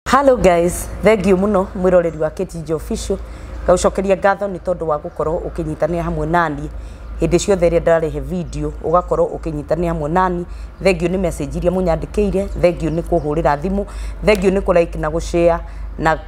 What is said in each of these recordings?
Hello guys, thank you muno mwiroreri wa KTG Official. Ngaucokeria ngatho nĩ tondũ wa gũkorwo ũkĩnyitanĩra hamwe nani hĩndĩ ciothe ĩrĩa ndĩrarehe video, ũgakorwo ũkĩnyitanĩra hamwe nani. Thank you nĩ message iria mũnyandĩkĩire, thank you nĩ kũhũrĩra thimũ, thank you nĩ kũ like na gũ share na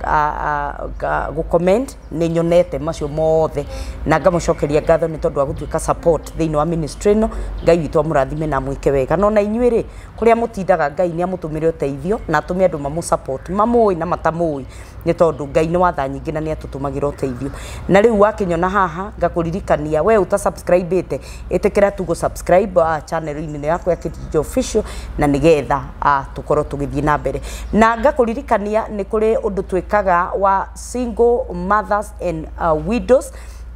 gũ comment. Nĩ nyonete macio mothe na ngamũcokeria ngatho nĩ tondũ wa gũtuĩka support thĩinĩ wa ministry ĩno. Ngai witũ amũrathime na amwĩke wega. No na inyuĩ rĩ, kũrĩa mũtindaga, Ngai nĩ amũtũmĩre ũteithio na atũme andũ mamũ support, mamũĩ na matamũĩ, nĩ tondũ Ngai nĩ watha nyingĩ na nĩ atũtũmagĩra ũteithio. Na rĩu wakĩnyona haha, ngakũririkania we ũta subscribe ĩte, ĩtĩkĩra tu gũ subscribe channel-inĩ ĩno yakwa ya KTG Official, na nĩgetha tũkorwo tũgĩthiĩ na mbere. Na ngakũririkania nĩ kũrĩ ũndũ twĩkaga wa single mothers and widows,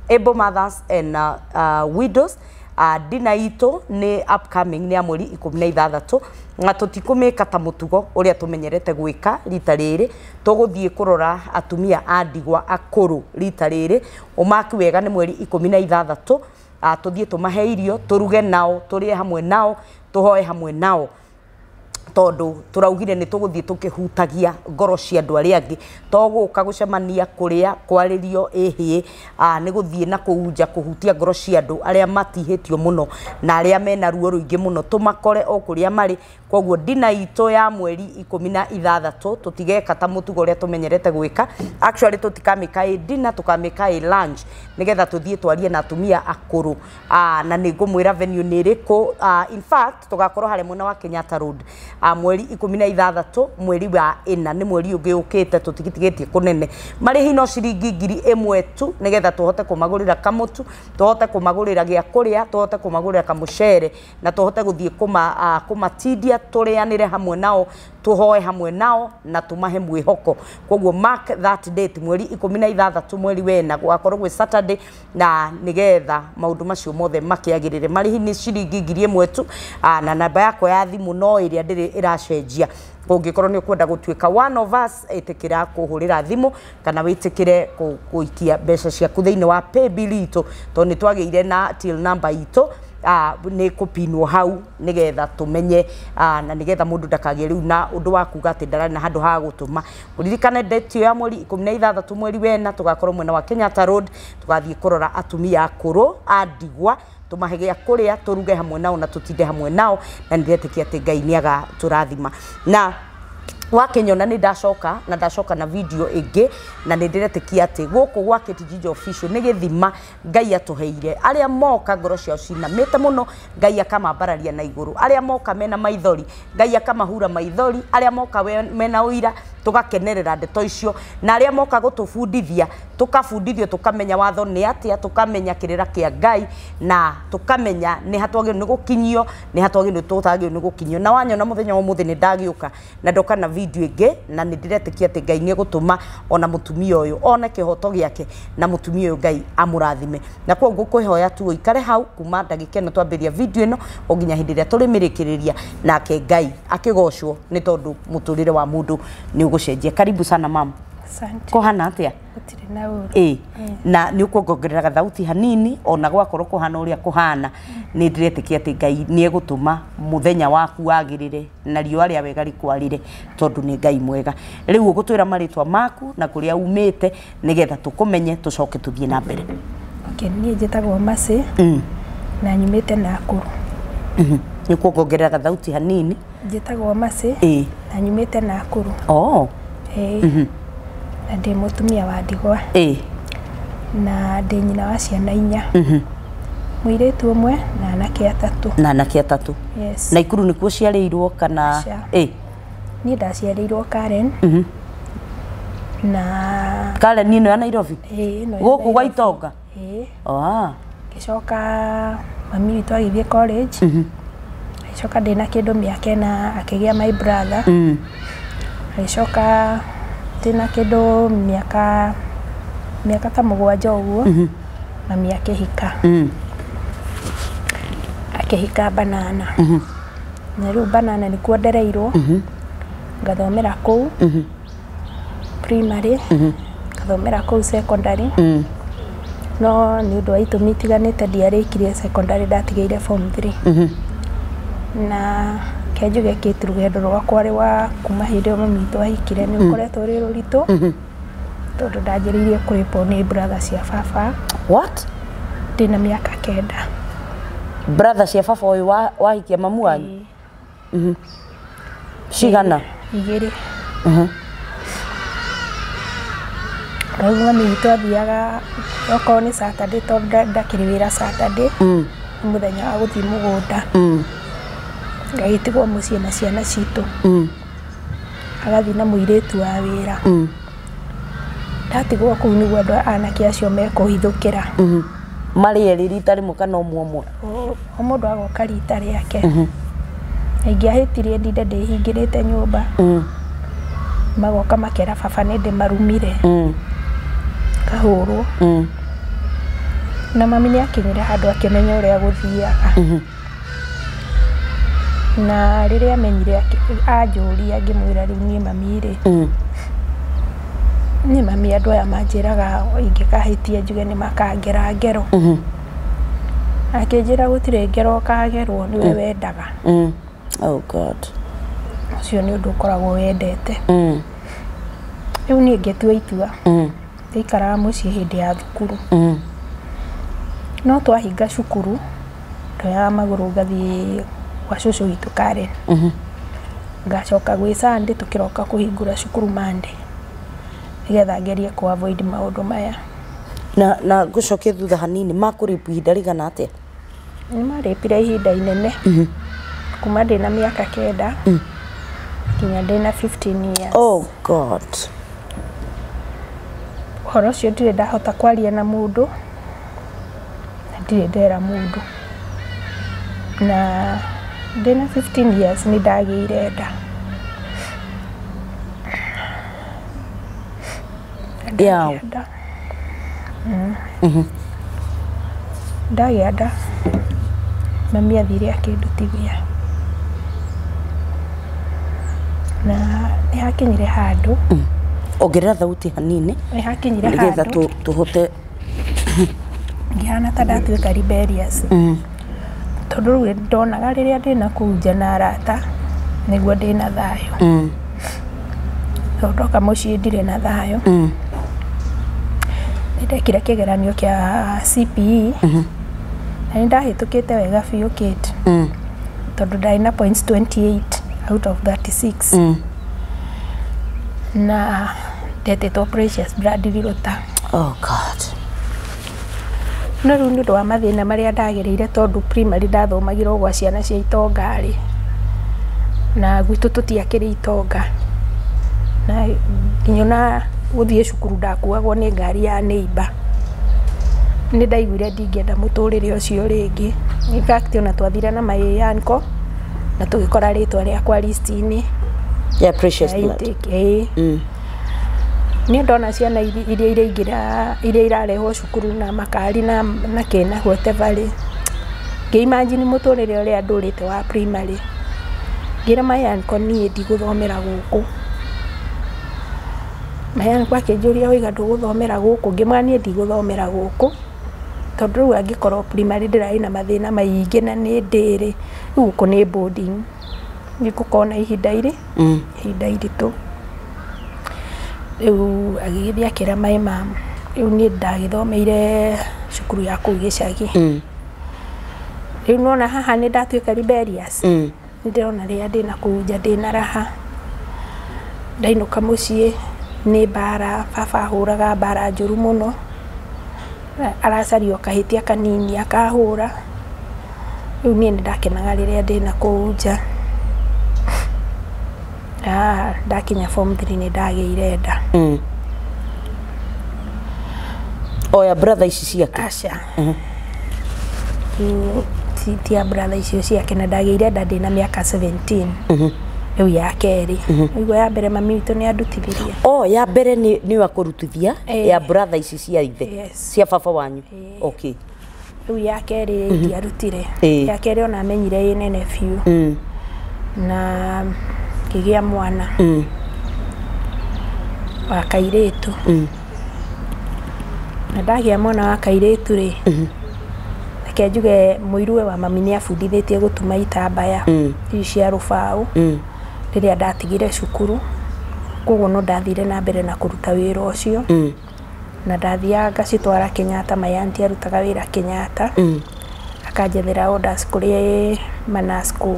able mothers and widows. Dina itũ nĩ upcoming, nĩ ya mweri 16, na tũtikũmĩka ta mũtugo ũrĩa tũmenyerete gwĩka. Rita rĩrĩ tũgũthiĩ kũrora atumia a ndigwa akũrũ. Rita rĩrĩ ũmaki wega, nĩ mweri 16. Tũthiĩ tũmahe irio, tũruge nao, tũrĩe hamwe nao, tũhoe hamwe nao, tondũ tũraugire nĩ tũgũthiĩ tũkĩhutagia ngoro cia andũ arĩa angĩ. To gũka gũcemania, kũrĩa, kwarĩrio ĩhĩ, nĩ gũthiĩ na kũu nja kũhutia ngoro cia andũ arĩa matihĩtio mũno na arĩa mena ruo rũingĩ mũno, tũmakore o kũrĩa marĩ. Koguo dina itũ ya mweri 16 tũtigeka ta mũtugo ũrĩa tũmenyerete gwĩka. Actually, tũtikamĩka ĩ dina, tũkamĩka ĩ lunch, nĩgetha tũthiĩ twarie na atumia akũrũ. Na nĩ ngũmwĩra venue nĩ ĩrĩkũ. In fact, tũgakorwo harĩa mwena wa Kenyatta Road, mweri 16 mweri wa ĩna, nĩ mweri ũngĩ ũkĩte, tũtigitigĩtie kũnene. Marĩhi no ciringi 1000 tu, nĩgetha tũhote kũmagũrĩra kamũtu, tũhote kũmagũrĩra gĩa kũrĩa, tũhote kũmagũrĩra kamũcere, na tũhote gũthiĩ kũmatindia, tũrĩanĩre hamwe nao, tũhoe hamwe nao na tũmahe mwĩhoko. Koguo mark that date, mweri 16 mweri wena, gũgakorwo gwĩ Saturday, na nĩgetha maũndũ macio mothe makĩagĩrĩre. Marĩhi nĩ ciringi 1000 tu, na namba yakwa ya thimũ no ĩrĩa ndĩrĩ ĩracenjia. Ũngĩkorwo nĩ ũkwenda gũtuĩka one of us, ĩtĩkĩra kũhũrĩra thimũ kana wĩtĩkĩre gũikia mbeca ciaku thĩinĩ wa paybill itũ, tondũ nĩ twagĩire na till number itũ, nĩ kũpinwo hau nĩgetha tũmenye, na nĩgetha mũndũ ndakagĩe rĩu na ũndũ wa kuga atĩ ndararĩ na handũ ha gũtũma. Ũririkane date ĩyo ya mweri 16 mweri wena, tũgakorwo mwena wa Kenyatta Road, tũgathiĩ kũrora atumia akũrũ a ndigwa, tũmahe gĩa kũrĩa, tũruge hamwe nao na tũtinde hamwe nao, na nĩndĩretĩkia atĩ Ngai nĩ agatũrathima. Na wakĩnyona nĩ ndacoka, na ndacoka na video ĩngĩ, na nĩ ndĩretĩkia atĩ gũkũ gwa KTG Official nĩ gĩthima Ngai atũheire. Arĩa moka ngoro ciao cinamĩte mũno, Ngai akamambararia na igũrũ. Arĩa moka mena maithori, Ngai akamahura maithori. Arĩa moka mena ũira, tũgakenerera ndeto icio, na arĩa moka gũtũbundithia, tũkabundithio, tũkamenya watho nĩ atĩa, tũkamenya kĩrĩra kĩa Ngai, na tũkamenya nĩ ha twagĩrĩirwo nĩ gũkinyio, nĩ ha twagĩrĩirwo tũtagĩrĩirwo nĩ gũkinyio. Na wanyona mũthenya wa ũmũthĩ nĩ ndagĩũka na ndoka na video ĩngĩ, na nĩ ndĩretĩkia atĩ Ngai nĩ egũtũma ona mũtumia ũyũ one kĩhoto gĩake, na mũtumia ũyũ Ngai amũrathime. Na koguo ngũkwĩhoya tu ũikare hau kuma ndagĩka ĩno twambĩrĩria video ĩno o nginya hĩndĩ ĩrĩa tũrĩmĩrĩkĩrĩria, nake Ngai akĩgocwo, nĩ tondũ mũtũrĩre wa mũndũ nĩ ũgũcenjia. Karibu sana, mama. Asante. Kũhana atĩa? Gũtirĩ na ũru. Ĩ, na nĩ ũkuongongerera gathauti hanini, ona gwakorwo kũhana ũrĩa kũhana, nĩ ndĩretĩkia atĩ Ngai nĩ egũtũma mũthenya waku wagĩrĩre na riũa rĩa wega rĩkwarĩre, tondũ nĩ Ngai mwega. Rĩu ũgũtwĩra marĩtwa maku na kũrĩa umĩte, nĩgetha tũkũmenye, tũcoke tũthiĩ na mbere. Okay, niĩ njĩtagwo Mercy na nyumĩte Nakuru. Nĩ ũkuongongerera gathauti hanini. Njĩtagwo Mercy na nyumĩte Nakuru. Oh. Ĩĩ. Na ndĩ mũtumia wa ndigwa na ndĩ nyina wa ciana 4. Mũirĩtu ũmwe na anake 3. Na anake 3. Yes. Naikuru nĩkuo ciarĩirwo kana? Aca. Ĩ. Niĩ ndaciarĩirwo Karen. Na Karen ĩno ya Nairobi? Ĩĩ, ĩno ya Gũkũ gwa Nairobi. Itonga? Ĩĩ. Ah. Ngĩcoka mami witũ agĩthiĩ college. Agĩcoka ndĩna kĩndũ mĩaka 4 akĩgĩa my brother. Agĩcoka ndĩna kĩndũ mĩaka ta 7 ũguo, mami akĩhika. Akĩhika Banana. Na rĩu Banana nĩkuo ndereirwo. Ngathomera kũu primary, ngathomera kũu secondary. No nĩ ũndũ wa itũmi itiganĩte ndiarĩkirie secondary, ndatigĩire form 3. Na Kenjuge kĩti rũgendo rwakwa rwa kuma hĩndĩ ĩyo mami witũ ahikire nĩ ũkoretwo rĩ rũritũ, tondũ ndanjĩrĩirie kũrĩpwo nĩ brother cia baba. What? Ndĩna mĩaka 9. Brother cia baba ũyũ wahikia mamu wanyu? Cigana? 2. Rĩu mami witũ athiaga okorwo nĩ Saturday, tondũ ndakĩrĩ wĩra Saturday, nĩ mũthenya wa gũthiĩ mũgũnda. Ngagĩtigwo mũciĩ na ciana citũ. Agathiĩ na mũirĩtu wa wĩra. Ndatigwo kũu nĩguo andũ anake acio mekũhithũkĩra. Marĩ erĩ rita rĩmwe kana ũmwe ũmwe? O mũndũ agoka rita rĩake. Ingĩahĩtirie ndinde ndĩhingĩrĩte nyũmba. Magoka makera baba nĩ ndĩmarumire. Kahũrwo. Na mami nĩ akinyire handũ akĩmenya ũrĩa gũthiaga. Na rĩrĩa amenyire anjũria ngĩmwĩra rĩu niĩ mami rĩ. Niĩ mami andũ aya manjĩraga ingĩkahĩtia njuge nĩ makangera ngero. Akĩnjĩra gũtirĩ ngero ũkagerwo nĩwe wendaga. Oh God. Ũcio nĩ ũndũ ũkoragwo wendete. Rĩu niĩ ngĩtua itua. Ndaikaraga mũciĩ hĩndĩ ya thukuru. No twahinga cukuru ndoyaga magũrũ ngathiĩ gwa cũcũ witũ Karen. Ngacoka gwĩ Sunday tũkĩroka kũhingũra cukuru Monday, nĩgetha ngerie kũ avoid maũndũ maya. Na ngũcokie thutha hanini, makũrĩpu ihinda rĩigana atĩa? Nĩ marĩpire ihinda inene. Kuma ndĩna mĩaka 9 nginya ndĩna 15 years. Oh God. Ũhoro ũcio ndirĩ ndahota kwaria na mũndũ, na ndirĩ ndera mũndũ. Na ndĩna 15 years nĩ ndagĩire nda. Yaũ. Ndagĩa nda. Mami athire akĩndutithia. Na nĩ hakinyire handũ. Ongerera thauti hanini. Nĩ hakinyire handũ. Nĩgetha tũhote. Ngĩhana ta ndatuĩka rebellious. Tondũ rĩu ndonaga rĩrĩa ndĩna kũu nja na arata nĩguo ndĩna thayũ. Tondũ ndoka mũciĩ ndirĩ na thayũ. Nĩ ndekire kĩgeranio kĩa CPE. Na nĩ ndahĩtũkĩte wega biũ Kate. Tondũ ndarĩ na points 28 out of 36. Na ndetĩtwo Precious Blood Riruta. Oh God. No rĩu nĩ ũndũ wa mathĩna marĩa ndagereire, tondũ primary ndathomagĩrwo gwa ciana cia itonga rĩ, na gwitũ tũtiakĩrĩ itonga, na nginya na gũthiĩ cukuru ndakuagwo nĩ ngari ya neighbor. Nĩ ndaiguire ndingĩenda mũtũrĩre ũcio rĩngĩ. In fact ona twathire na my uncle na tũgĩkora rĩtwa rĩakwa list-inĩ ya Precious Blood. Niĩ ndona ciana iria iraingĩra, iria irarehwo cukuru na makari na kĩna whatever rĩ, ngĩimagine mũtũrĩre ũrĩa ndũrĩte wa primary. Ngĩra my uncle niĩ ndigũthomera gũkũ. My uncle akĩnjũria waiga ndũgũthomera gũkũ, ngĩmwĩra niĩ ndigũthomera gũkũ tondũ rĩu angĩkorwo primary ndĩrarĩ na mathĩna maingĩ na nĩ ndĩrĩ, rĩu gũkũ nĩ boarding, nĩngũkorwo na ihinda ihinda iritũ. Rĩu agĩgĩthiĩ akĩra my mum. Rĩu niĩ ndagĩthomeire cukuru ya kũu gĩcagi. Rĩu nona haha nĩ ndatuĩka rebellious. Nĩ ndĩrona rĩrĩa ndĩna kũu nja ndĩna raha. Ndainũka mũciĩ nĩ mbara, baba ahũraga mbara njũru mũno. Aracaria o kahĩtia kanini akahũra. Rĩu niĩ nĩ ndakenaga rĩrĩa ndĩna kũu nja. Ndakinya form 3 nĩ ndagĩire nda. Oya brother ici ciake? Aca. Ti ya brother icio ciake, na ndagĩire nda ndĩna mĩaka 17. Rĩu ya kerĩ. Ũguo ya mbere mami witũ nĩ andutithirie. Oh, ya mbere nĩ akũrutithia ya brother ici cia ithe. Cia baba wanyu. Okay. Rĩu ya kerĩ ndiarutire. Ya kerĩ ona amenyire ĩ nene biũ. Na ngĩgĩa mwana wa kairĩtu. Na ndagĩa mwana wa kairĩtu rĩ, Reke njuge mũiruwe wa mami nĩ abundithĩtie gũtuma itambaya ici cia rũbaũ rĩrĩa ndatigire cukuru, koguo no ndathire na mbere na kũruta wĩra ũcio. Na ndathiaga ngacitwara Kenyatta, my auntie arutaga wĩra Kenyatta, akanjethera orders kũrĩ Manasco,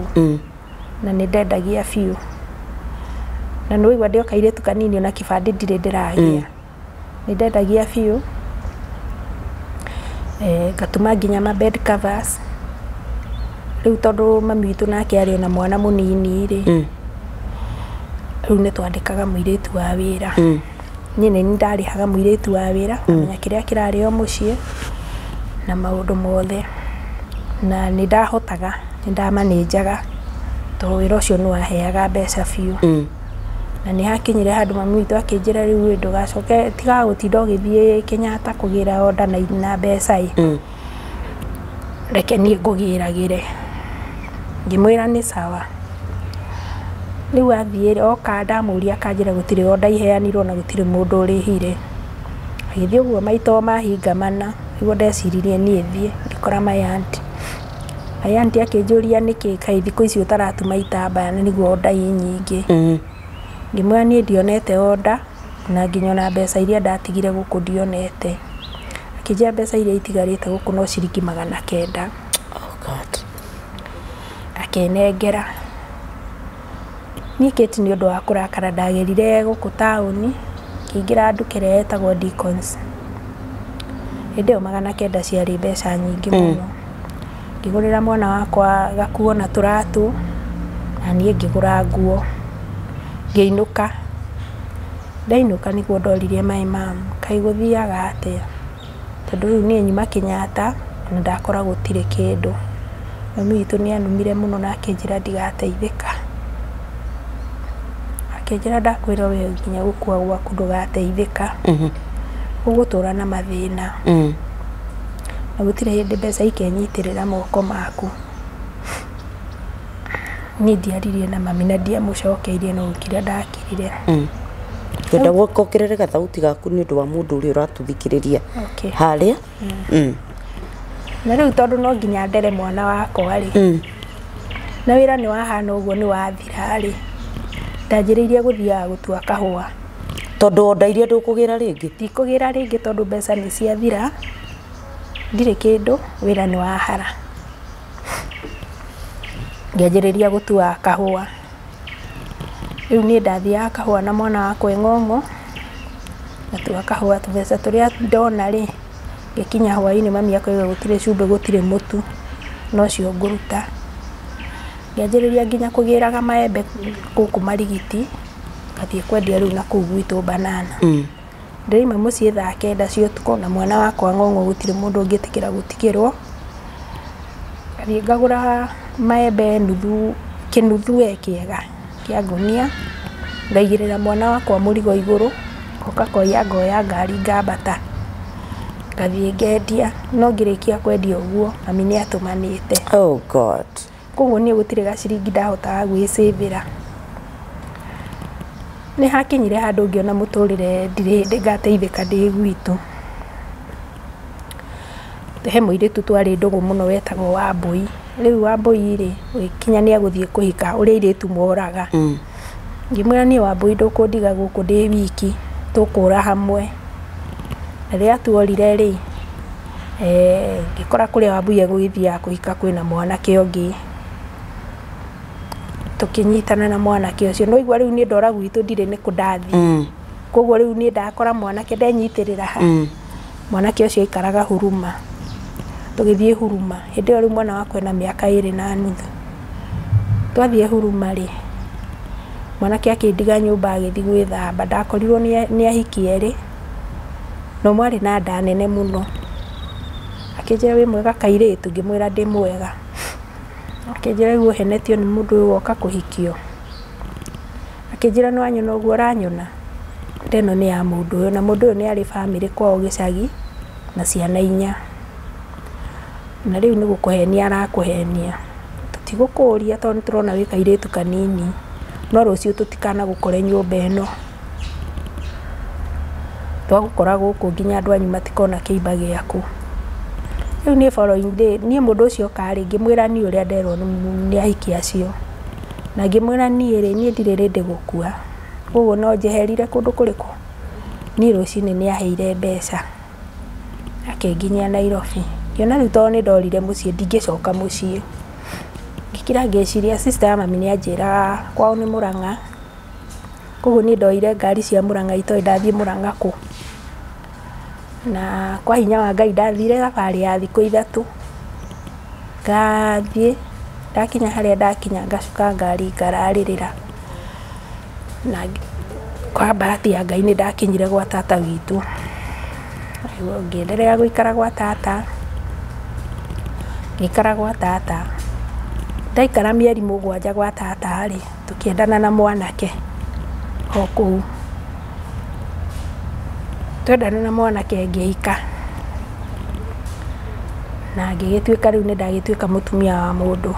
na nĩ ndendagia biũ. Na nĩ waigua ndĩ o kairĩtu kanini ona kĩbandĩ ndirĩ ndĩragĩa. Nĩ ndendagia biũ, ngatuma nginya ma bed covers. Rĩu tondũ mami witũ nake arĩ ona mwana mũnini rĩ, rĩu nĩ twandĩkaga mũirĩtu wa wĩra. Niĩ nĩ niĩ ndarĩhaga mũirĩtu wa wĩra, ngamenya kĩrĩa kĩrarĩo mũciĩ na maũndũ mothe. Na nĩ ndahotaga, nĩ ndamanĩnjaga tondũ wĩra ũcio nĩ waheaga mbeca biũ. Na nĩ hakinyire handũ mami witũ akĩnjĩra rĩu ĩ ndũgacoke tigaga gũtinda ũgĩthiĩ Kenyatta kũgĩra order na mbeca ĩ, reke niĩ ngũgĩragĩre. Ngĩmwĩra nĩ sawa. Rĩu athiĩ oka ndamũria akanjĩra gũtirĩ order iheanirwo na gũtirĩ mũndũ ũrĩhire. Agĩthiĩ ũguo maita o mahinga mana nĩguo ndeciririe niĩ thiĩ, ngĩkora my auntie. My auntie akĩnjũria nĩkĩ kaĩ thikũ ici ũtaratuma itambaya na nĩguo order i nyingĩ. Ngĩmwĩra niĩ ndionete order na nginya ona mbeca iria ndatigire gũkũ ndionete. Akĩnjĩra mbeca iria itigarĩte gũkũ no ciringi 900. Oh God. Akĩnengera. Niĩ Kate nĩ ũndũ wa kũrakara ndagerire gũkũ taũni, ngĩingĩra nduka ĩrĩa yetagwo Deacons. Hĩndĩ ĩyo 900 ciarĩ mbeca nyingĩ mũno. Ngĩgũrĩra mwana wakwa gakuo na tũratũ, na niĩ ngĩgũra nguo. Ngĩinũka. Ndainũka nĩguo ndoririe my mum, kaĩ gũthiaga atĩa? Tondũ rĩu niĩ nyuma Kenyatta na ndakora gũtirĩ kĩndũ. Mami witũ nĩ anumire mũno na akĩnjĩra ndigateithĩka. Akĩnjĩra ndakwĩra we nginya gũkua gwaku ndũgateithĩka. Ũgũtũra na mathĩna. Na gũtirĩ hĩndĩ mbeca ikenyitĩrĩra moko maku. Niĩ ndiaririe na mami na ndiamũcokeirie no gũkira ndakirire. Ngwenda wongerere gathauti gaku nĩ ũndũ wa mũndũ ũrĩa ũratũthikĩrĩria Okay. harĩa. Na rĩu tondũ no nginya ndere mwana wakwa rĩ, na wĩra nĩ wahana ũguo nĩ wathira rĩ, ndanjĩrĩirie gũthiaga gũtua kahũa. Tondũ order iria ndũkũgĩra rĩngĩ? Ndikũgĩra rĩngĩ tondũ mbeca nĩ ciathira, ndirĩ kĩndũ, wĩra nĩ wahara. Ngĩanjĩrĩria gũtua kahũa. Rĩu niĩ ndathiaga kahũa na mwana wakwa ĩng'ong'o, ngatua kahũa tũbeca tũrĩa ndona rĩ, ngĩkinya hwaĩ-inĩ mami akoiga gũtirĩ cumbĩ gũtirĩ mũtu, nocio ngũruta. Ngĩanjĩrĩria nginya kũgĩraga maembe gũkũ Marigiti, ngathiĩ kwendia rĩu nakũu gwitũ banana. Ndĩrauma mũciĩ thaa 9 cia ũtukũ na mwana wakwa ng'ong'o gũtirĩ mũndũ ũngĩtĩkĩra gũtigĩrwo. Ngathiĩ ngagũra maembe nuthu, kĩnuthu we kĩega kĩa ngũnia, ngaigĩrĩra mwana wakwa mũrigo igũrũ, ngoka koya ngoya ngari ngambata, ngathiĩ ngendia. No ngĩrĩkia kwendia ũguo mami nĩ atũmanĩte. Oh God. Koguo niĩ gũtirĩ gaciringi ndahotaga gwĩcĩvĩra. Nĩ hakinyire handũ ngĩona mũtũrĩre ndirĩ hĩndĩ ngateithĩka ndĩ gwitũ. He mũirĩtu twarĩ ndũgũ mũno wetagwo Wambũi. Rĩu Wambũi rĩ, gũgĩkinya nĩ egũthiĩ kũhika ũrĩa airĩtu moraga. Ngĩmwĩra niĩ Wambũi ndũkũndiga gũkũ ndĩ wiki, tũkũra hamwe. Na rĩrĩa tuorire rĩ, ngĩkora kũrĩa Wambũi egũgĩthiaga kũhika kwĩna mwanake ũngĩ. Tũkĩnyitana na mwanake ũcio. No igua rĩu niĩ ndora gwitũ ndirĩ nĩkũ ndathiĩ. Koguo rĩu niĩ ndakora mwanake ndenyitĩrĩra ha. Mwanake ũcio aikaraga Huruma. Tũgĩthiĩ Huruma. Hĩndĩ ĩyo rĩu mwana wakwa ena mĩaka 2.5. Twathiĩ Huruma rĩ, mwanake akĩndiga nyũmba agĩthiĩ gwĩthamba. Ndakorirwo nĩ ahiki erĩ, na ũmwe arĩ na nda nene mũno. Akĩnjĩra wĩ mwega kairĩtu, ngĩmwĩra ndĩ mwega. Akĩnjĩra rĩu ũhenetio nĩ mũndũ ũyũ woka kũhikio. Akĩnjĩra nĩ wanyona ũguo ũranyona, nda ĩno nĩ ya mũndũ ũyũ, na mũndũ ũyũ nĩ arĩ bamĩrĩ kwao gĩcagi na ciana 4. Na rĩu nĩ gũkũhenia arakũhenia. Tũtigũkũria tondũ nĩ tũrona wĩ kairĩtu kanini, no rũciũ tũtikanagũkore nyũmba ĩno. Twagũkora gũkũ nginya andũ anyu matikona kĩimba gĩaku. Rĩu niĩ following day niĩ mũndũ ũcio karĩ ngĩmwĩra niĩ ũrĩa nderwo nĩ ahiki acio. Na ngĩmwĩra niĩ rĩ, niĩ ndirĩ rĩndĩ gũkua. Koguo no njeherire kũndũ kũrĩkũ. Niĩ rũcinĩ nĩ aheire mbeca. Akĩnginyia Nairobi. Ngĩona rĩu tondũ nĩ ndorire mũciĩ ndingĩcoka mũciĩ. Ngĩkira ngĩciria sister ya mami nĩ anjĩraga kwao nĩ Mũrang'a. Koguo niĩ ndoire ngari cia Mũrang'a itoĩ ndathiĩ Mũrang'a kũ. Na kwa hinya wa Ngai ndathire thabarĩ ya thikũ 3. Ngathiĩ ndakinya harĩa ndakinya ngacuka ngari ngararĩrĩra. Na kwa bahati ya Ngai nĩ ndakinyire gwa tata witũ. Ngĩenderea gũikara gwa tata. Ngĩikara gwa tata. Ndaikara mĩeri 7 gwa tata rĩ, tũkĩendana na mwanake o kũu. Twendana na mwanake ngĩhika. Na ngĩgĩtuĩka rĩu nĩ ndagĩtuĩka mũtumia wa mũndũ.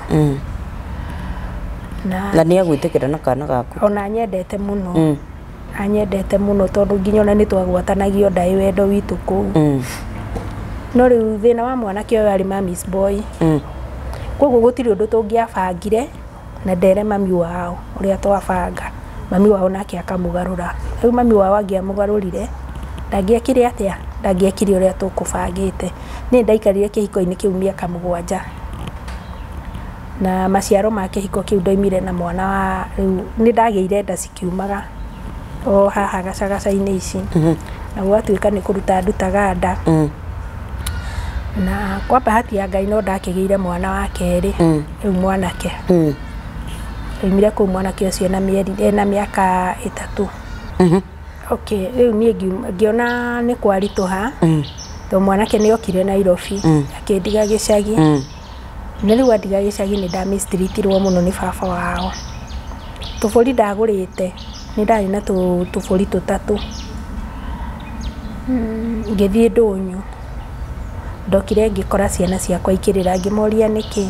Na nĩ agwĩtĩkĩra na kana gaku? Ona anyendete mũno. Anyendete mũno tondũ nginya ona nĩ twagwatanagio ndaĩ wendo witũ kũu. No rĩu thĩna wa mwanake ũyũ arĩ mommy's boy. Koguo gũtirĩ ũndũ tũngĩabangire na ndere mami wao ũrĩa twabanga. Mami wao nake akamũgarũra. Rĩu mami wao angĩamũgarũrire ndangĩekire atĩa? Ndangĩekire ũrĩa tũkũbangĩte. Niĩ ndaikarire kĩhiko-inĩ kĩu mĩaka 7. Na maciaro ma kĩhiko kĩu ndoimire na mwana wa rĩu nĩ ndagĩire nda cikiumaga o haha gacagaca-inĩ ici. Na gwatuĩka nĩ kũruta ndutaga nda. Na kwa bahati ya Ngai no ndakĩgĩire mwana wa kerĩ, rĩu mwanake. Ndoimire kũu mwanake ũcio na mĩeri ena mĩaka 3. Okay, rĩu niĩ ngĩona nĩ kwaritũha. Tondũ mwanake nĩ okire Nairobi, akĩndiga gĩcagi. Na rĩu andiga gĩcagi nĩ ndamistreatirwo mũno nĩ baba wao. Tũbũri ndagũrĩte, nĩ ndarĩ na tũbũri 3. Ngĩthiĩ ndũnyũ. Ndokire ngĩkora ciana ciakwa ikĩrĩra ngĩmoria nĩkĩ.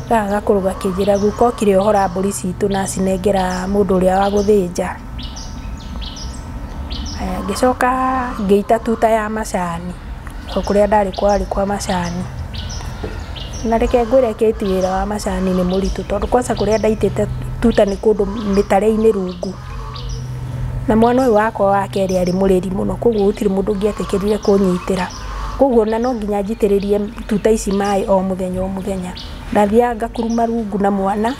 Gaka gakũrũ gakĩnjĩra guka okire ohora mbũri citũ na acinengera mũndũ ũrĩa wa gũthĩnja. Aya, ngĩcoka ngĩita tuta ya macani. O kũrĩa ndarĩ kwarĩ kwa macani. Na reke ngwĩre Kate wĩra wa macani nĩ mũritũ tondũ kwanza kũrĩa ndaitĩte tuta nĩ kũndũ mĩtare-inĩ rungu. Na mwana ũyũ wakwa wa kerĩ arĩ mũrĩri mũno koguo gũtirĩ mũndũ ũngĩetĩkĩrire kũnyitĩra. Koguo na no nginya njitĩrĩrie tuta ici maĩ o mũthenya o mũthenya. Ndathiaga ngakuruma rungu na mwana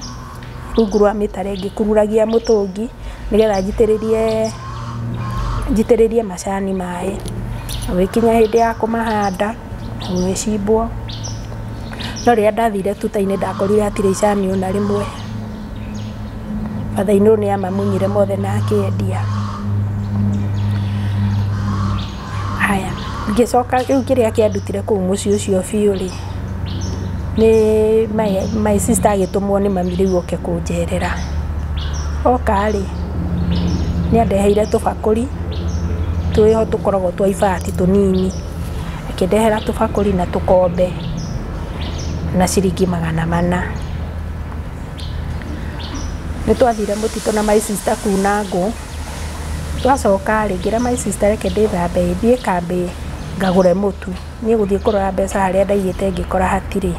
rungu rwa mĩtare ngĩkururagia mũtũngi nĩgetha njitĩrĩrie macani maĩ. Gũgĩkinya hĩndĩ ya kũmahanda gũgĩcimbwo. No rĩrĩa ndathire tuta-inĩ ndakorire hatirĩ icani ona rĩmwe. Batha-inĩ nĩ amamunyire mothe na akĩendia. Haya, ngĩcoka rĩu kĩrĩa kĩandutire kũu mũciĩ ũcio biũ rĩ, nĩ my sister agĩtũmwo nĩ mami rĩu oke kũnjerera. Oka rĩ, nĩ andeheire tũbakũri twĩho tũkoragwo twa ibati tũnini. Akĩndehera tũbakũri na tũkombe na ciringi 400. Nĩ twathire mũtitũ na my sister kuna ngũ. Twacoka rĩ, ngĩra my sister reke ndĩthambe thiĩ kambĩ ngagũre mũtu. Niĩ gũthiĩ kũrora mbeca harĩa ndaigĩte ngĩkora hatirĩ.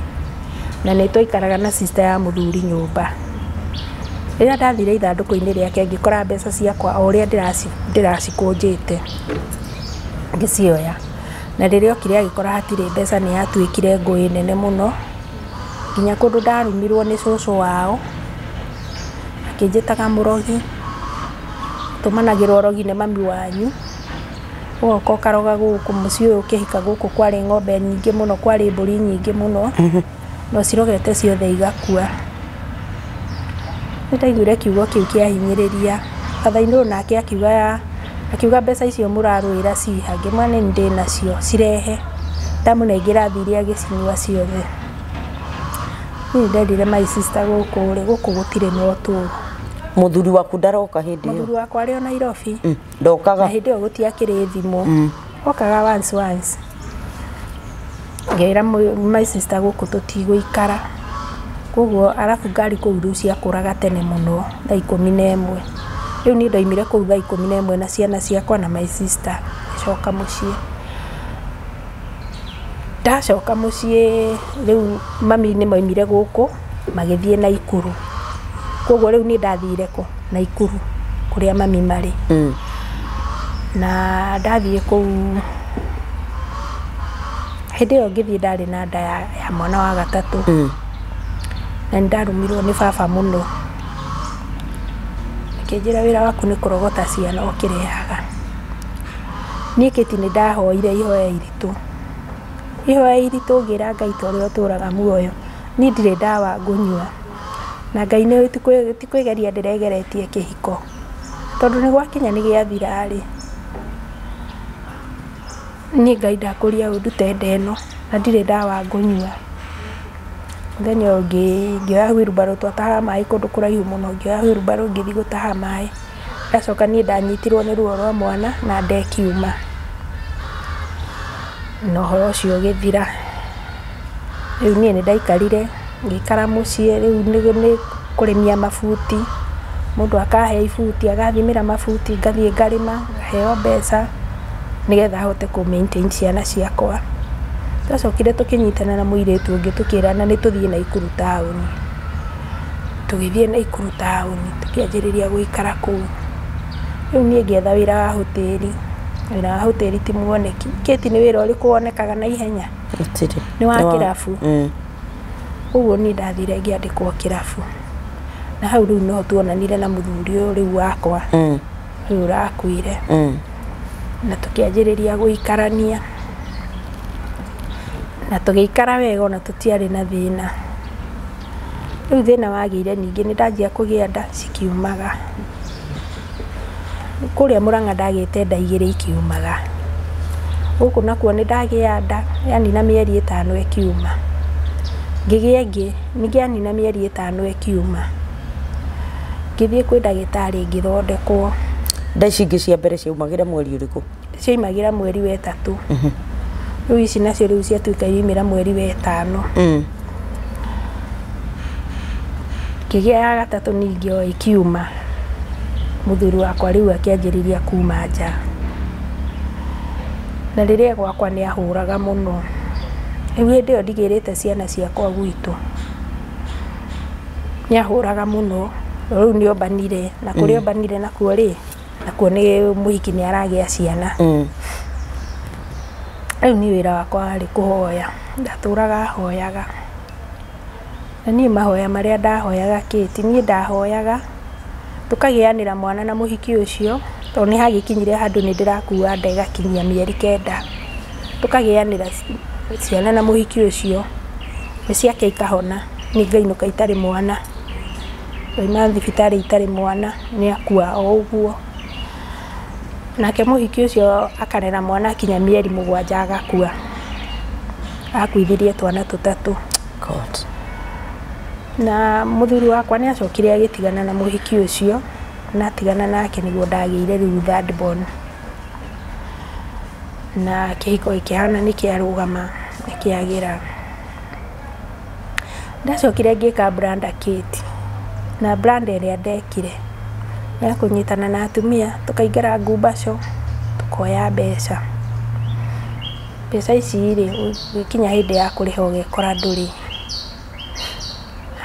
Na nĩ twaikaraga na sister ya mũthuri nyũmba. Rĩrĩa ndathire ithandũkũ-inĩ rĩake ngĩkora mbeca ciakwa o ũrĩa ndĩracikũnjĩte. Ngĩcioya. Na rĩrĩa okire agĩkora hatirĩ mbeca nĩ yatuĩkire ngũĩ nene mũno. Nginya kũndũ ndarumirwo nĩ cũcũ wao. Akĩnjĩtaga mũrogi. Tũmanagĩrwo ũrogi nĩ mami wanyu. Ũgoka ũkaroga gũkũ mũciĩ ũyũ ũkĩhika gũkũ kwarĩ ng'ombe nyingĩ mũno, kwarĩ mbũri nyingĩ mũno. No cirogete ciothe igakua. Nĩ ndaiguire kiugo kĩu kĩahinyĩrĩria. Batha-inĩ ũyũ nake akiuga mbeca icio mũrarũĩra ciha. Ngĩmwĩra nĩ ndĩ nacio cirehe. Ndamũnengera athire agĩcinyua ciothe. Niĩ nderire my sister gũkũ rĩ, gũkũ gũtirĩ na ũtũũro. Mũthuri waku ndaroka hĩndĩ ĩyo? Mũthuri wakwa arĩ o Nairobi. Ndokaga? Na hĩndĩ ĩyo gũtiakĩrĩ thimũ. Okaga once once. Ngĩra my sister gũkũ tũtigũikara. Koguo arabu ngari kũu rĩu ciakũraga tene mũno thaa 11. Rĩu niĩ ndoimire kũu thaa 11 na ciana ciakwa na my sister ngĩcoka mũciĩ. Ndacoka mũciĩ rĩu mami nĩ maumire gũkũ magĩthiĩ Naikuru. Koguo rĩu niĩ ndathire kũ? Naikuru kũrĩa mami marĩ. Na ndathiĩ kũu hĩndĩ ĩyo ngĩthiĩ ndarĩ na nda ya mwana wa gatatũ. Na nĩ ndarumirwo nĩ baba mũno. Akĩnjĩra wĩra waku nĩ kũrogota ciana ũkĩrehaga. Niĩ Kĩti nĩ ndahoire ihoya iritũ. Ihoya iritũ ngĩra Ngai ta ũrĩa ũtũraga muoyo. Niĩ ndirĩ ndawa ngũnyua. Na Ngai nĩ ti kwĩgeria ndĩregeretie kĩhiko. Tondũ nĩ gwakinya nĩ gĩathira rĩ. Niĩ Ngai ndakũria ũndute nda ĩno na ndirĩ ndawa ngũnyua. Mũthenya ũngĩ ngĩoya wheelbarrow twatahaga maĩ kũndũ kũraihu mũno, ngĩoya wheelbarrow ngĩthiĩ gũtaha maĩ. Ndacoka niĩ ndanyitirwo nĩ ruo rwa mwana na nda ĩkiuma. Na ũhoro ũcio ũgĩthira. Rĩu niĩ nĩ ndaikarire, ngĩikara mũciĩ rĩu nĩ kũrĩmia mabuti. Mũndũ akahe ibuti, agathimĩra mabuti, ngathiĩ ngarĩma, ngaheo mbeca nĩgetha hote kũ maintain ciana ciakwa. Twacokire tũkĩnyitana na mũirĩtu ũngĩ tũkĩrana nĩ tũthiĩ Naikuru taũni. Tũgĩthiĩ Naikuru taũni tũkĩanjĩrĩria gũikara kũu. Rĩu niĩ ngĩetha wĩra wa hoteri. Wĩra wa hoteri ti muoneki. Kĩti nĩ wĩra ũrĩkũ wonekaga na ihenya? Gũtirĩ. Nĩ wa kĩrabu. Ũguo niĩ ndathire ngĩandĩkwo kĩrabu. Na hau rĩu noho tuonanire na mũthuri ũyũ rĩu wakwa. Rĩu ũrakuire. Na tũkĩanjĩrĩria gũikarania. Na tũgĩikara wega ona tũtiarĩ na thĩna. Rĩu thĩna wagĩire ningĩ nĩ ndanjia kũgĩa nda cikiumaga. Kũrĩa Mũrang'a ndagĩte nda igĩrĩ ikiumaga. Gũkũ nakuo nĩ ndagĩa nda yanina mĩeri 5 ĩkiuma. Ngĩgĩa ĩngĩ ningĩ yanina mĩeri 5 ĩkiuma. Ngĩthiĩ kwĩ ndagĩtarĩ ngĩthondekwo. Nda ici ingĩ cia mbere ciaumagĩra mweri ũrĩkũ? Ciaumagĩra mweri wa 3. Rĩu ici nacio rĩu ciatuĩka iraumĩra mweri wa 5. Ngĩgĩa ya gatatũ ningĩ o ĩkiuma. Mũthuri wakwa rĩu akĩanjĩrĩria kuma nja. Na rĩrĩa gwakwa nĩ ahũraga mũno. Rĩu hĩndĩ ĩyo ndigĩrĩte ciana ciakwa gwitũ. Nĩ ahũraga mũno. Rĩu nĩ ombanire na kũrĩa ombanire nakuo rĩ, nakuo nĩ mũhiki nĩ aragĩa ciana. Rĩu niĩ wĩra wakwa warĩ kũhoya. Ndatũraga hoyaga. Na niĩ mahoya marĩa ndahoyaga Kĩti, niĩ ndahoyaga tũkagĩanĩra mwana na mũhiki ũcio, tondũ nĩ hagĩkinyire handũ nĩ ndĩrakua nda ĩgakinyia mĩeri 9. Tũkagĩanĩra ciana na mũhiki ũcio, nĩ ciake ikahona, niĩ ngainũka itarĩ mwana. Ngauma thibitarĩ itarĩ mwana, nĩ akua o ũguo. Nake mũhiki ũcio akarera mwana akinya mĩeri 7 agakua. Akuithirie twana 3. God. Na mũthuri wakwa nĩ acokire agĩtigana na mũhiki ũcio, na atigana nake nĩguo ndagĩire rĩu third born. Na kĩhiko gĩkĩhana nĩ kĩarũgama, nĩ kĩagĩra. Ndacokire ngĩka branda Kĩti. Na branda ĩrĩa ndekire ya kũnyitana na atumia, tũkaingĩra ngumbaco, tũkoya mbeca. Mbeca ici rĩ, gũgĩkinya hĩndĩ ya kũrĩha ũgekora ndũrĩ.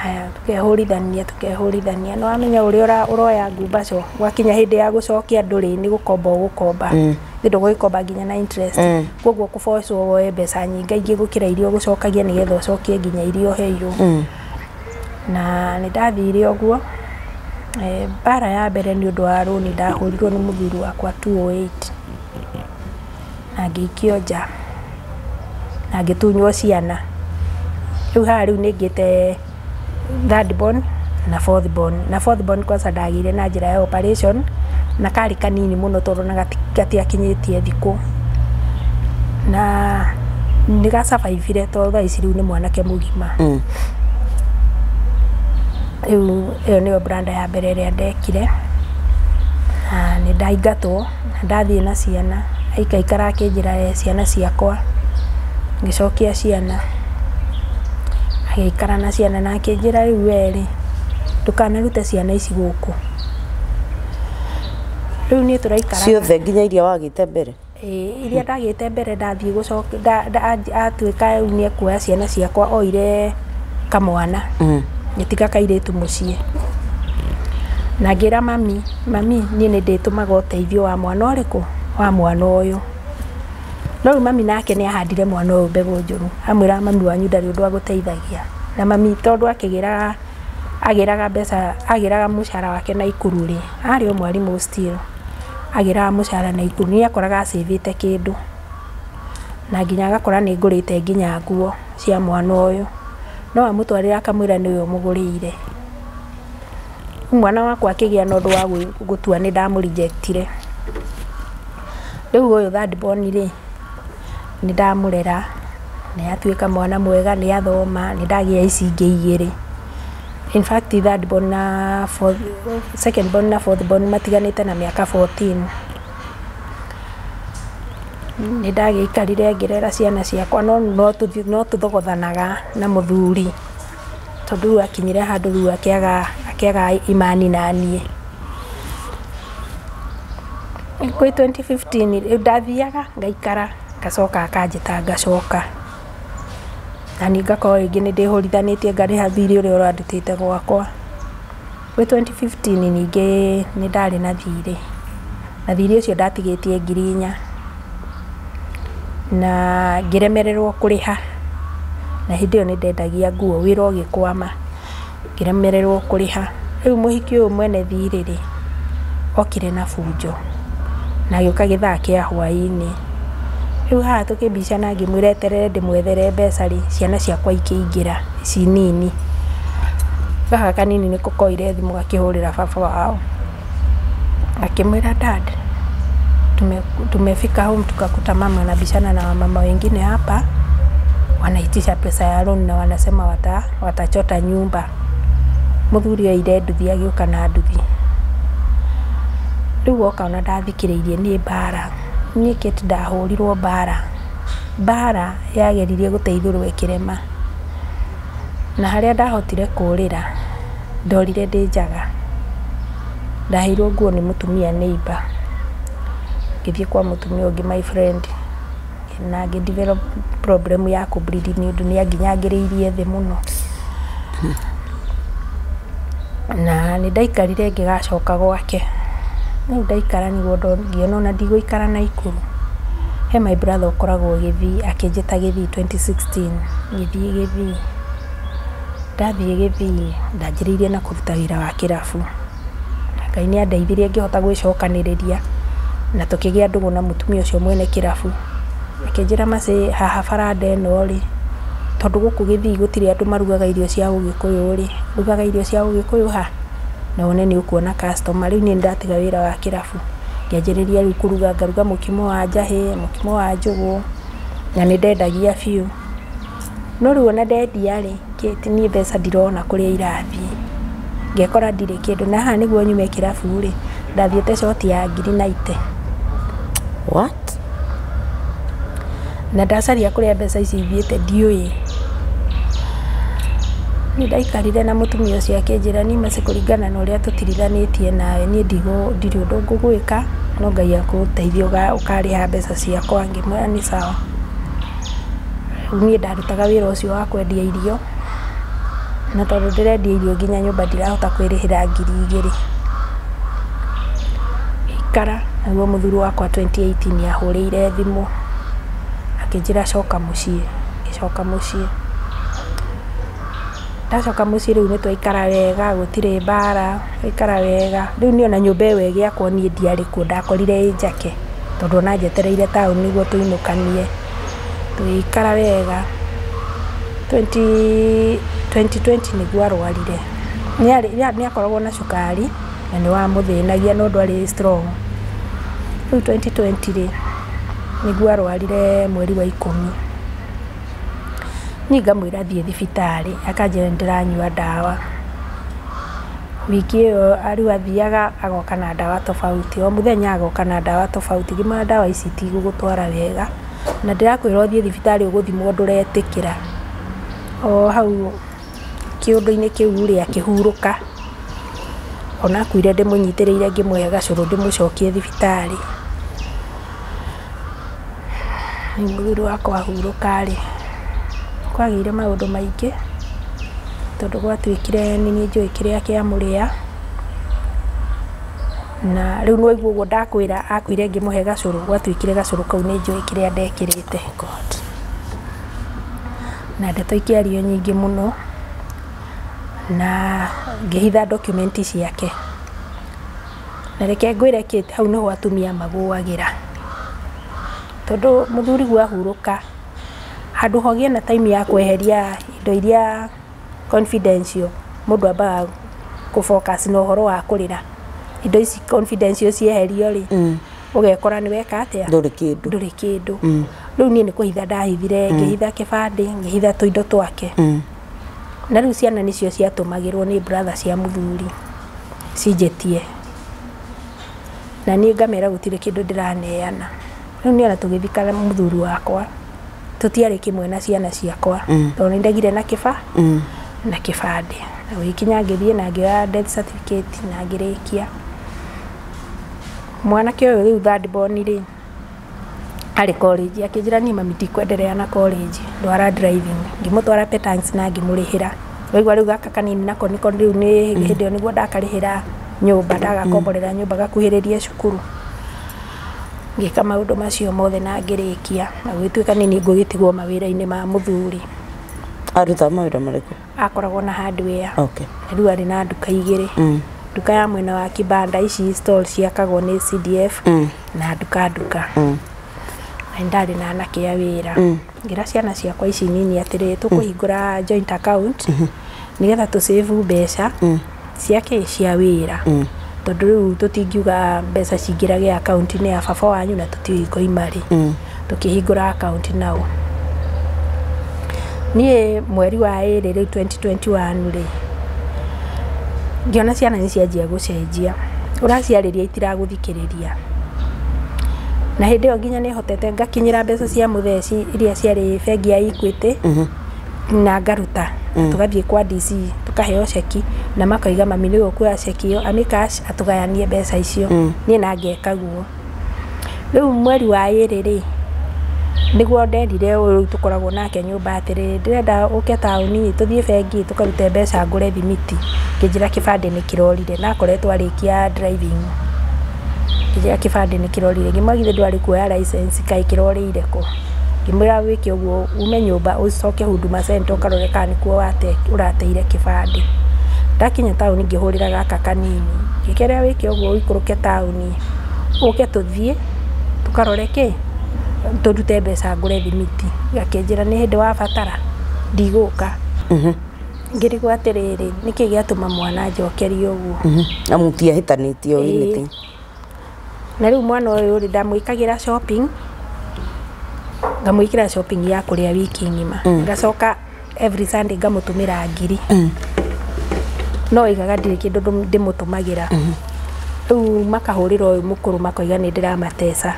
Haya, tukehũrithania. Nĩ wamenya ũrĩa ũroya ngumbaco, gwakinya hĩndĩ ya gũcokia ndũrĩ, nĩ gũkomba ũgũkomba. Nĩ ndũgũgĩkomba nginya na interest. Koguo kũbocwo woe mbeca nyingaingĩ gũkĩra iria ũgũcokagia nĩgetha ũcokie nginya iria ũheirwo. Na nĩ ndathire ũguo. Mbara ya mbere nĩ ũndũ wa rũni ndahũrirwo nĩ mũthuri wakwa 208. Na ngĩikio nja. Na ngĩtunywo ciana. Rĩu haha rĩu nĩ ngĩte third born na fourth born. Na fourth born kwanza ndagĩire na njĩra ya operation na karĩ kanini mũno tondũ na gatiakinyĩtie thikũ. Na nĩ gasurvivire tondũ thaa ici rĩu nĩ mwanake mũgima. Rĩu ĩyo nĩyo branda ya mbere ĩrĩa ndekire. Na nĩ ndaingatwo, na ndathiĩ na ciana. Aikaikara akĩnjĩra ciana ciakwa. Ngĩcokia ciana. Agĩikara na ciana na akĩnjĩra rĩu we rĩ, ndũkanarute ciana ici gũkũ. Rĩu niĩ tũraikara ciothe nginya iria wagĩte mbere. Ĩĩ, iria ndagĩte mbere ndathiĩ gũcoka atuĩka rĩu nĩ ekuoya ciana ciakwa oire kamwana ngĩtiga kairĩtu mũciĩ na ngĩra mami, mami niĩ nĩ ndĩtũmaga ũteithio wa mwana ũrĩkũ, wa mwana ũyũ. No rĩu mami nake nĩ ahandire mwana ũyũ mbegũ njũru, amwĩraga mami wanyu ndarĩ ũndũ agũteithagia. Na mami tondũ akĩgĩraga agĩraga mbeca, agĩraga mũcara wake Naikuru rĩ, arĩ o mwarimũ still, agĩraga mũcara Naikuru, nĩ akoraga acĩvĩte kĩndũ. Na nginya agakora nĩ ngũrĩte nginya nguo cia mwana ũyũ. No amũtwarĩra akamwĩra nĩwe ũmũgũrĩire. Mwana wakwa akĩgĩa na ũndũ wa gũtua nĩ ndamũrejectire. Rĩu ũyũ third born rĩ, nĩ ndamũrera, nĩ atuĩka mwana mwega, nĩ athoma, nĩ ndagĩa ici ingĩ igĩrĩ. In fact third born na fourth, second born na fourth born matiganĩte na mĩaka 14. Nĩ ndagĩikarire ngĩrera ciana ciakwa no no tũthogothanaga na mũthuri tondũ rĩu akinyire handũ rĩu akĩaga imani naniĩ. Kwĩ 2015 rĩu ndathiaga ngaikara ngacoka akanjĩta ngacoka. Na niĩ ngakorwo rĩngĩ nĩ ndĩhũrithanĩtie ngarĩha thirĩ ũrĩa ũrandutĩte gwakwa. Kwĩ 2015 ningĩ nĩ ndarĩ na thirĩ, na thirĩ ũcio ndatigĩtie 4,000 na ngĩremererwo kũrĩha. Na hĩndĩ ĩyo nĩ ndendagia nguo, wĩra ũgĩkwama, ngĩremererwo kũrĩha. Rĩu mũhiki ũyũ mwene thirĩ rĩ, okire na bunjo na agĩũka gĩthaa kĩa hwaĩ-inĩ. Rĩu haha tũkĩmbicana ngĩmwĩra eterere ndĩmwethere mbeca rĩ, ciana ciakwa ikĩingĩra ici nini. Gaka kanini nĩko koire thimũ gakĩhũrĩra baba wao, akĩmwĩra dad, tumefika home tukakuta mama anabishana na wamama wengine hapa, wanaitisha pesa ya loan na wanasema watachota nyumba. Mũthuri oire nduthi agĩũka na nduthi. Rĩu oka ona ndathikĩrĩirie nĩ mbara. Niĩ Kate ndahũrirwo mbara. Mbara yageririe gũteithũrwo ĩkĩrema. Na harĩa ndahotire kũrĩra, ndorire ndĩ njaga. Ndaheirwo nguo nĩ mũtumia neighbor. Ngĩthiĩ kwa mũtumia ũngĩ my friend na ngĩ develop problem ya kũ bleed nĩ ũndũ nĩ anginyangĩrĩirie thĩ mũno. Na nĩ ndaikarire ngĩgacoka gwake. Rĩu ndaikara nĩguo ngĩona ona ndigũikara Naikuru. He my brother ũkoragwo Gĩthii, akĩnjĩta Gĩthii 2016, ngĩthiĩ Gĩthii. Ndathiĩ Gĩthii, ndanjĩrĩirie na kũruta wĩra wa kĩrabu. Ngai nĩ andeithirie ngĩhota gwĩcokanĩrĩria na tũkĩgĩa ndũgũ na mũtumia ũcio mwene kĩrabu. Akĩnjĩra Mercy, haha baranda ĩno rĩ, tondũ gũkũ Gĩthii gũtirĩ andũ marugaga irio cia ũgĩkũyũ rĩ, rugaga irio cia ũgĩkũyũ ha na wone nĩ ũkuona customer. Rĩu niĩ nĩndatiga wĩra wa kĩrabu, ngĩanjĩrĩria rĩu kũruga, ngaruga mũkimo wa njahĩ, mũkimo wa njũgũ, na nĩ ndendagia biũ. No rĩu ona ndendia rĩ, Kate niĩ mbeca ndirona kũrĩa irathiĩ. Ngekora ndirĩ kĩndũ, na haha nĩguo nyume kĩrabu rĩ, ndathiĩte short ya 90,000. What? Na ndacaria kũrĩa mbeca ici ithiĩte ndiũĩ. Niĩ ndaikarire na mũtumia ũcio akĩnjĩra niĩ Mercy kũringana na ũrĩa tũtirithanĩtie nawe, niĩ ndirĩ ũndũ ngũgwĩka, no Ngai akũteithie ũkarĩha mbeca ciakwa. Ngĩmwĩra nĩ sawa. Niĩ ndarutaga wĩra ũcio wa kwendia irio, na tondũ ndĩrendia irio nginya nyũmba ndirahota kwĩrĩhĩra 2,000. Ngĩikara, naguo mũthuri wakwa 2018 ahũrĩire thimũ, akĩnjĩra coka mũciĩ. Ngĩcoka mũciĩ. Ndacoka mũciĩ rĩu nĩ twaikara wega, gũtirĩ mbara, twaikara wega. Rĩu niĩ ona nyũmba ĩyo ĩgĩakwo niĩ ndiarĩ kuo, ndakorire ĩ njake, tondũ ona njetereire taũni nĩguo tũinũkanie. Tũgĩikara wega. 2020 nĩguo arwarire. Nĩ akoragwo na cukari na nĩ wamũthĩnagia no ndwarĩ strong. Rĩu 2020 rĩ, nĩguo arwarire mweri wa 10. Niĩ ngamwĩra thiĩ thibitarĩ, akanjĩra nĩ ndĩranyua ndawa. Wiki ĩyo rĩu athiaga agoka na ndawa tofauti, o mũthenya agoka na ndawa tofauti. Ngĩmwĩra ndawa ici itigũgũtwara wega, na ndĩrakwĩra ũthiĩ thibitarĩ ũgũthimwo ndũretĩkĩra. O hau kĩũndũ-inĩ kĩu rĩ, akĩhurũka. Ona akuire ndĩmũnyitĩrĩire ngĩmũhe gacũrũ ndĩmũcokie thibitarĩ. Mũthuri wakwa ahurũka rĩ, kwagĩire maũndũ maingĩ tondũ gwatuĩkire nĩ niĩ njũĩ kĩrĩa kĩamũrĩa. Na rĩu nĩwaigua ũguo ndakwĩra akuire ngĩmũhe gacũrũ, gwatuĩkire gacũrũ kau nĩ njũĩ kĩrĩa ndekĩrĩte. God. Na ndeto ikĩario nyingĩ mũno na ngĩhitha document ciake. Na reke ngwĩre Kate, hau nĩho atumia magũagĩra. Tondũ mũthuri guo ahurũka, handũ hogĩe na time ya kweheria indo iria confidential, mũndũ ambaga kũ focus na ũhoro wa kũrĩra. Indo ici confidential cieherio rĩ, ũgekora nĩ weka atĩa? Ndũrĩ kĩndũ. Ndũrĩ kĩndũ. Rĩu niĩ nĩ kũhitha ndahithire, ngĩhitha kĩbandĩ, ngĩhitha tũindo twake. Na rĩu ciana nĩcio ciatũmagĩrwo nĩ brother cia mũthuri cinjĩtie. Na niĩ ngamera gũtirĩ kĩndũ ndĩraneana. Rĩu niĩ ona tũgĩthika mũthuri wakwa, tũtiarĩ kĩmwe na ciana ciakwa, tondũ nĩ ndegire na kĩba na kĩbandĩ. Na gũgĩkinya ngĩthiĩ na ngĩoya death certificate na ngĩrĩkia. Mwanake ũyũ rĩu third born rĩ, arĩ college, akĩnjĩra niĩ mami ndikwenderea na college, ndwara driving. Ngĩmũtwara Petans na ngĩmũrĩhĩra. Waigua rĩu gaka kanini nako nĩko rĩu nĩ hĩndĩ ĩyo nĩguo ndakarĩhĩra nyũmba, ndagakomborera nyũmba gakuhĩrĩrie cukuru. Ngĩka maũndũ macio mothe na ngĩrĩkia, na gũgĩtuĩka nĩ niĩ ngũgĩtigwo mawĩra-inĩ ma mũthuri. Arutaga mawĩra marĩkũ? Akoragwo na hardware. Okay. Na rĩu arĩ na nduka igĩrĩ. Nduka ya mwena wa kibanda ici stall ciakagwo nĩ CDF na nduka nduka. Na ndarĩ na anake a wĩra. Ngĩra ciana ciakwa ici nini atĩrĩ, tũkũhingũra joint account nĩgetha tũ save mbeca cia kĩ cia wĩra. Tondũ rĩu tũtingiuga mbeca cingĩrage akaunti-inĩ ya baba wanyu na tũtiũĩ ikoima rĩ. Tũkĩhingũra akaunti nao. Niĩ mweri wa ĩrĩ rĩu 2021 rĩ, ngĩona ciana nĩ cianjia gũcenjia. Ũraciarĩria itiragũthikĩrĩria. Na hĩndĩ ĩyo nginya nĩ hotete ngakinyĩra mbeca cia mũtheci iria ciarĩ bengi ya Equity na ngaruta. Tũgathiĩ kwa DC tũkaheo ceki na makoiga mami nĩwe ũkuoya ceki ĩyo amĩ cash atũgayanie mbeca icio. Niĩ na ngeka guo. Rĩu mweri wa ĩrĩ rĩ, nĩguo nderire ũyũ rĩu tũkoragwo nake nyũmba atĩrĩrĩ, ndĩrenda ũke taũni tũthiĩ bengi tũkarute mbeca ngũre thimiti. Ngĩnjĩra kĩbandĩ nĩ kĩrorire na akoretwo arĩkia driving. Ngĩnjĩra kĩbandĩ nĩ kĩrorire. Ngĩmwĩra githĩ ndwarĩ kuoya license kaĩ kĩrorĩire kũ? Ngĩmwĩra wĩke ũguo ume nyũmba ũcoke Huduma Center ũkarore kana nĩkuo ũrateire kĩbandĩ. Ndakinya taũni ngĩhũrĩra gaka kanini. Ngĩkera wĩke ũguo ũikũrũke taũni ũke tũthiĩ tũkarore kĩ tũrute mbeca ngũre thimiti. Gakĩnjĩra nĩ hĩndĩ wabatara ndigũka. Ngĩrigwo atĩrĩrĩ, nĩkĩ gĩatũma mwana anjokerie ũguo? Na mũtiahĩtanĩtie o anything. Na rĩu mwana ũyũ rĩ, ndamwĩkagĩra shopping, ngamwĩkĩra shopping ya kũrĩa wiki ng'ima. Ngacoka every Sunday ngamũtũmĩra 1,000. No oigaga ndirĩ kĩndũ ndĩmũtũmagĩra. Rĩu makahũrĩra ũyũ mũkũrũ makoiga nĩ ndĩramateca.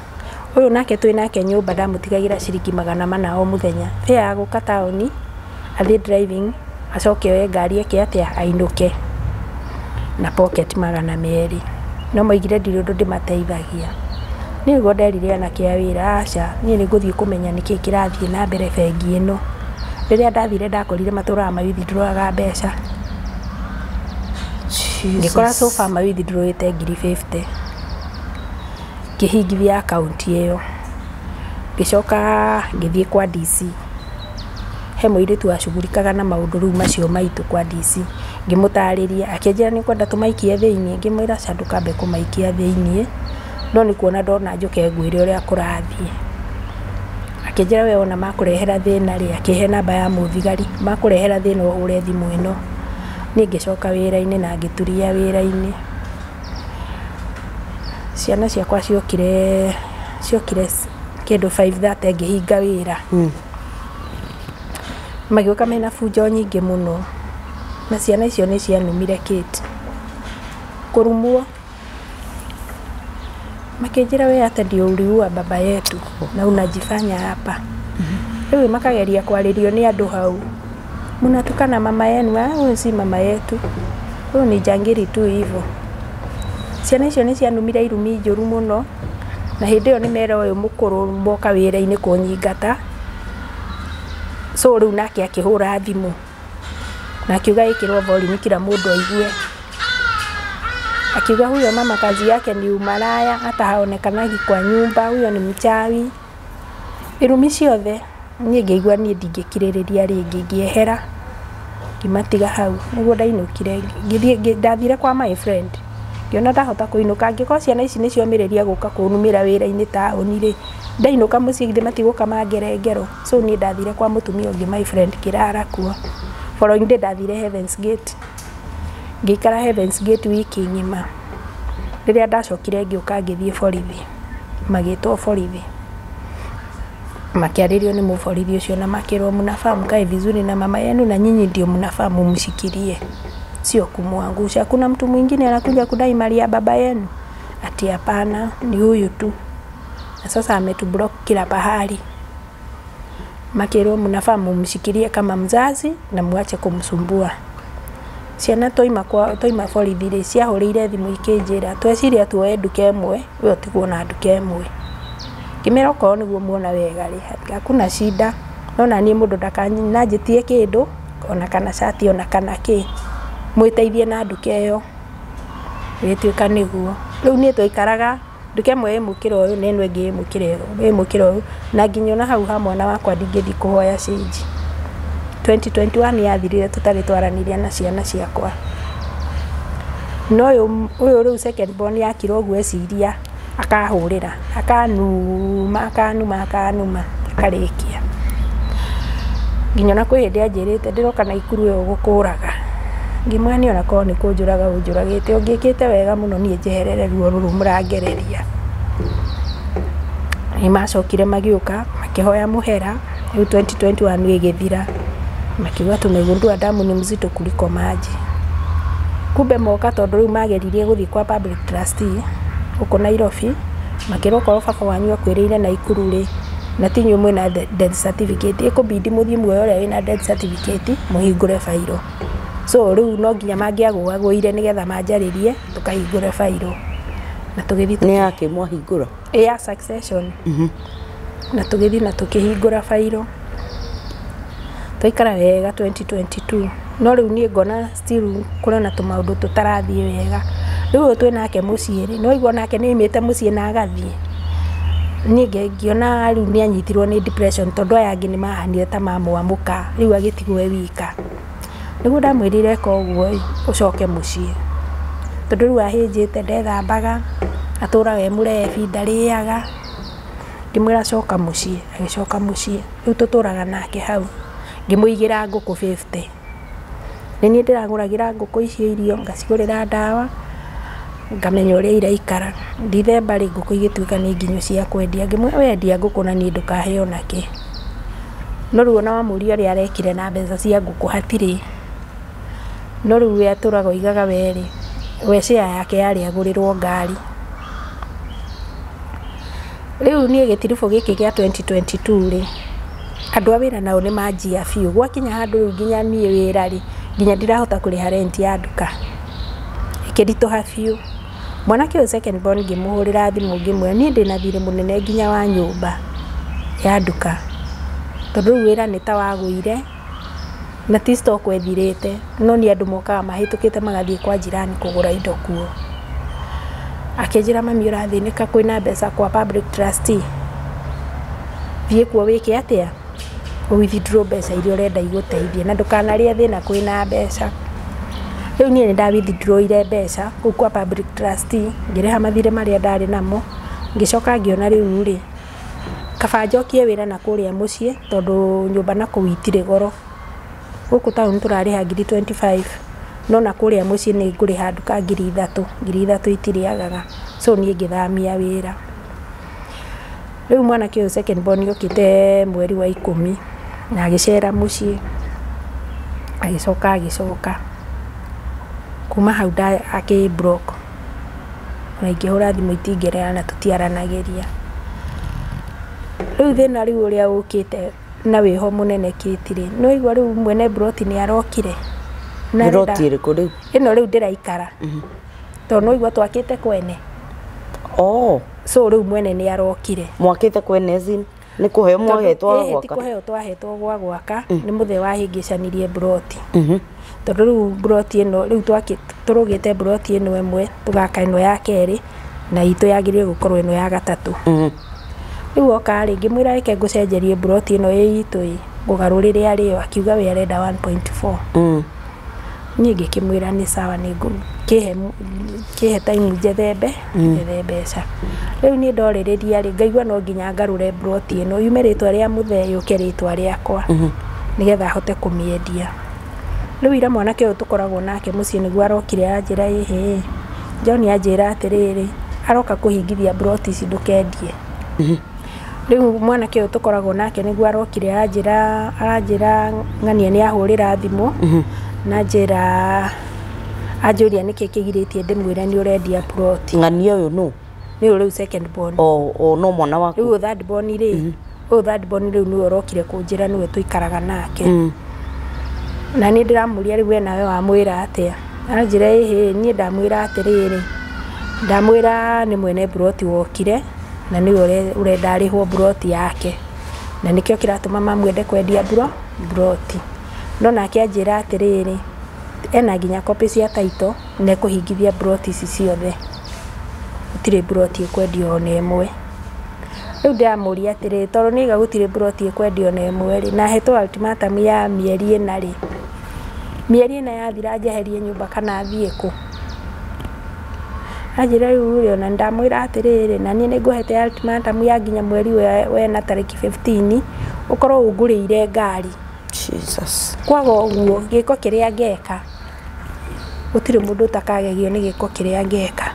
Ũyũ nake twĩ nake nyũmba ndamũtigagĩra ciringi 400 o mũthenya. Fare ya gũka taũni, athiĩ driving, acoke oe ngari eke atĩa ainũke na pocket 200. No maigire ndirĩ ũndũ ndĩmateithagia. Niĩ nĩguo nderire anake a wĩra, aca, niĩ nĩ ngũthiĩ kũmenya nĩkĩ kĩrathiĩ na mbere bengi ĩno. Rĩrĩa ndathire ndakorire matũraga ma withdraw mbeca. Ngĩkora so far ma withdrawĩte 50,000. Ngĩhingithia akaunti ĩyo. Ngĩcoka ngĩthiĩ kwa DC. He mũirĩtu wacugurikaga na maũndũ rĩu macio maitũ kwa DC. Ngĩmũtarĩria, akĩnjĩra nĩ ũkwenda tũmaikie thĩiniĩ. Ngĩmwĩra aca ndũkambe kũmaikia thĩiniĩ. No nĩ kuona ndona njũke ngwĩre ũrĩa kũrathiĩ. Akĩnjĩra we wona makũrehera thĩna rĩ, akĩhe namba ya mũthigari, makũrehera thĩna ũhũre thimũ ĩno. Niĩ ngĩcoka wĩra-inĩ na ngĩturia wĩra-inĩ. Ciana ciakwa ciokire kĩndũ 5:30 ngĩhinga wĩra. Magĩũka mena bunjo nyingĩ mũno. Na ciana icio nĩ cianumire Kate. Kũrumwo. Makĩnjĩra we hata ndio uliua baba yetu na unajifanya hapa. Rĩu makageria kwarĩrio nĩ andũ hau. Mnatukana mama yenu, huyu si mama yetu. Huyu ni jangiri tu hivyo. Ciana icio nĩ cianumire irumi njũru mũno. Na hĩndĩ ĩyo nĩ mera ũyũ mũkũrũ moka wĩra-inĩ kũnyingata. So rĩu nake akĩhũra thimũ na akiuga ĩkĩrwo volume kila mũndũ aigue. Akiuga huyo mama kazi yake ni umalaya, hata haonekanagi kwa nyumba, huyo ni mchawi. Irumi ciothe niĩ ngĩigua niĩ ndingĩkirĩrĩria rĩngĩ, ngĩehera ngĩmatiga hau. Nĩguo ndainũkire ngĩthiĩ, ndathire kwa my friend, ngĩona ndahota kũinũka, angĩkorwo ciana ici nĩciomĩrĩria gũka kũnumĩra wĩra-inĩ taũni rĩ, ndainũka mũciĩ githĩ matigũka mangere ngero. So niĩ ndathire kwa mũtumia ũngĩ my friend ngĩrara kuo. Following day ndathire Heavens Gate, ngĩikara Heavens Gate wiki ng'ima. Rĩrĩa ndacokire ngĩũka ngĩthiĩ borithi, magĩtwo borithi, makiarĩrio nĩ mũborithi ũcio na makĩrwo mnafaa mkae vizuri na mama yenu na nyinyi ndio mnafaa mumshikilie, sio kumwangusha. Kuna mtu mwingine anakuja kudai mali ya baba yenu? Ati hapana, ni huyu tu, na sasa ametublock kila pahali. Makĩrwo mnafaa mumshikilie kama mzazi na muache kumsumbua. Ciana toima kwa toima borithi rĩ, ciahũrĩire thimũ ikĩnjĩra tweciria tuoe nduka ĩmwe, we ũtigwo na nduka ĩmwe. Ngĩmera okorwo nĩguo muona wega rĩ, hakuna shida, no na niĩ mũndũ ndakananjĩtie kĩndũ ona kana cati ona kana kĩ, mwĩteithie na nduka ĩyo. Ĩgĩtuĩka nĩguo. Rĩu niĩ twaikaraga nduka ĩmwe ĩ mũkĩra ũyũ na ĩno ĩngĩ ĩ mũkĩra ũyũ, ĩ mũkĩra ũyũ, na nginya ona hau ha mwana wakwa ndingĩthiĩ kũhoya cĩnji. 2021 yathirire tũtarĩ twaranĩria na ciana ciakwa. No ũyũ rĩu second born yakira ũguo eciria akahũrĩra, akanuma akanuma akanuma akarĩkia. Nginya ona kwĩ hĩndĩ anjĩrĩte ndĩroka Naikuru ĩyo gũkũraga. Ngĩmwĩra niĩ ona korwo nĩ kũnjũraga ũnjũragĩte, ũngĩkĩte wega mũno niĩ njeherere ruo rũrũ mũrangereria. Nĩ macokire magĩũka makĩhoya mũhera, rĩu 2021 ĩgĩthira. Makiuga tumegundua damu ni mzito kuliko maji. Kumbe moka tondũ rĩu mageririe gũthiĩ kwa public trustee gũkũ Nairobi, makĩrwo okorwo baba wanyu akuĩrĩire Naikuru rĩ, na ti inyuĩ mwĩna death certificate, ĩkũbidi mũthiĩ muoye ũrĩa wĩna death certificate mũhingũre bairo. So rĩu no nginya mangĩagũagũire nĩgetha manjarĩrie tũkahingũre bairo. Na tũgĩthiĩ Nĩ yake mwahingũra? Ya succession. Na tũgĩthiĩ na tũkĩhingũra bairo. Twaikara wega 2022. No rĩu niĩ ngona still kũrĩ na tũmaũndũ tũtarathiĩ wega. Rĩu ũyũ twĩ nake mũciĩ rĩ, nĩ waigua nake nĩ aumĩte mũciĩ na agathiĩ. Niĩ ngĩona rĩu nĩ anyitirwo nĩ depression tondũ aya angĩ nĩ mahanire ta mamwamũka, rĩu agĩtigwo e wika. Nĩguo ndamwĩrire eka ũguo ĩ, ũcoke mũciĩ. Tondũ rĩu ahĩnjĩte ndethambaga, atũraga e mũrebi, ndarĩaga. Ngĩmwĩra coka mũciĩ, agĩcoka mũciĩ. Rĩu tũtũraga nake hau. Ngĩmũigĩra ngũkũ 50. Nĩ niĩ ndĩragũragĩra ngũkũ icio irio, ngacigũrĩra ndawa, ngamenya ũrĩa iraikara. Dithemba rĩ, ngũkũ igĩtuĩka nĩ nginyu cia kwendia. Ngĩmwĩra wendia ngũkũ na niĩ ndũkahe ona kĩ. No rĩu ona wamũria ũrĩa arekire na mbeca cia ngũkũ hatirĩ. No rĩu we atũraga oigaga we rĩ, we share yake yarĩ agũrĩrwo ngari. Rĩu niĩ gĩtiribũ gĩkĩ gĩa 2022 rĩ, andũ a wĩra nao nĩ manjia biũ. Gwakinya handũ rĩu nginya niĩ wĩra rĩ, nginya ndirahota kũrĩha rent ya nduka. Ĩkĩritũha biũ. Mwanake ũyũ second born ngĩmũhũrĩra thimũ ngĩmwĩra niĩ ndĩna thirĩ mũnene nginya wa nyũmba ya nduka. Tondũ rĩu wĩra nĩ ta wagũire na ti stock ĩthirĩte, no nĩ andũ mokaga mahĩtũkĩte magathiĩ kwa jirani kũgũra indo kuo. Akĩnjĩra mami ũrathĩnĩka kwĩna mbeca kwa public trustee, thiĩ kuo wĩke atĩa, withdraw mbeca iria ũrenda igũteithie na ndũkanarĩe thĩna kwĩna mbeca. Rĩu niĩ nĩ nda withdrawire mbeca kũu kwa public trustee, ngĩrĩha mathirĩ marĩa ndarĩ namo, ngĩcoka ngĩona rĩu rĩ, kaba njokie wĩra na kũrĩa mũciĩ tondũ nyũmba na kũu itirĩ goro. Gũkũ taũni tũrarĩha ngiri 25, no na kũrĩa mũciĩ nĩ ngũrĩha nduka 3,000, 3,000 itirĩagaga. So niĩ ngĩthamia wĩra. Rĩu mwanake ũyũ second born okĩte mweri wa 10 na agĩcera mũciĩ, agĩcoka agĩcoka. Kuma hau akĩ block. Ona ingĩhũra thimũ itingĩrega na tũtiaranagĩria. Rĩu thĩna rĩu ũrĩa ũkĩte na wĩho mũnene Kate rĩ, nĩ waigua rĩu mwene mburoti nĩ arokire. Na Mburoti ĩrĩkũ rĩu? Ĩno rĩu ndĩraikara. Tondũ nĩ waigua twakĩte kwene. Oh. So rĩu mwene nĩ arokire. Mwakĩte kwenezin nĩ kũheo mwahetwo gwaka? Ti kũheo twahetwo gwa gwaka, nĩ mũthee wahĩngĩcanirie mburoti. Tondũ rĩu mburoti ĩno rĩu tũrũgĩte mburoti ĩno ĩmwe tũgaka ĩno ya kerĩ na itũ yagĩrĩire gũkorwo ĩno ya gatatũ. Rĩu oka rĩ ngĩmwĩra reke ngũcenjerie mburoti ĩno ĩ itũ ĩ ngũgarũrĩre arĩyo, akiuga we arenda 1.4. Niĩ ngĩkĩmwĩra nĩ sawa, nĩ kĩhe time njethe mbeca. Rĩu niĩ ndorĩrĩria rĩ ngaigua no nginya ngarũre mburoti ĩno yume rĩtwa rĩa mũthee yũke rĩtwa rĩakwa nĩgetha ahote kũmĩendia. Rĩu ira mwanake ũyũ tũkoragwo nake mũciĩ nĩguo arokire anjĩra ĩhĩ John anjĩra atĩrĩrĩ aroka kũhingithia mburoti ici ndũkendie. Rĩu mwanake ũyũ tũkoragwo nake nĩguo arokire aranjĩra ng'ania nĩ ahũrĩra thimũ na njĩra anjũria nĩkĩ kĩgirĩtie ndĩmwĩre nĩ ũrendia ploti. Ng'ania ũyũ nũ? Nĩ ũyũ rĩu second born. O no mwana waku. Rĩu third born rĩ, ũyũ third born rĩu nĩwe ũrokire kũnjĩra nĩwe tũikaraga nake. Na niĩ ndĩramũria rĩu we nawe wamwĩra atĩa? Aranjĩra ĩhĩ niĩ ndamwĩra atĩrĩrĩ, ndamwĩra nĩ mwene mburoti wokire na nĩwe ũrenda arĩhwo mburoti yake na nĩkĩo kĩratũma mamwende kwendia mburoti. No nake anjĩra atĩrĩrĩ ena nginya copy cia title na ekũhingithia mburoti ici ciothe, gũtirĩ mburoti ĩkwendio ona ĩmwe. Rĩu ndĩramũria atĩrĩrĩ tondũ nĩaiga gũtirĩ mburoti ĩkwendio ona ĩmwe rĩ, na hetwo ultimatum ya mĩeri ĩna rĩ, mĩeri ĩna yathira njeherie nyũmba kana thiĩ kũ? Anjĩra rĩu rĩ ona ndamwĩra atĩrĩrĩ na niĩ nĩngũhete ultimatum ya nginya mweri wena tarĩki 15 ũkorwo ũngũrĩire ngari. Jesus. Kwaga ũguo gĩko kĩrĩa ngeka gũtirĩ mũndũ ũtakagegio nĩ gĩko kĩrĩa ngeka.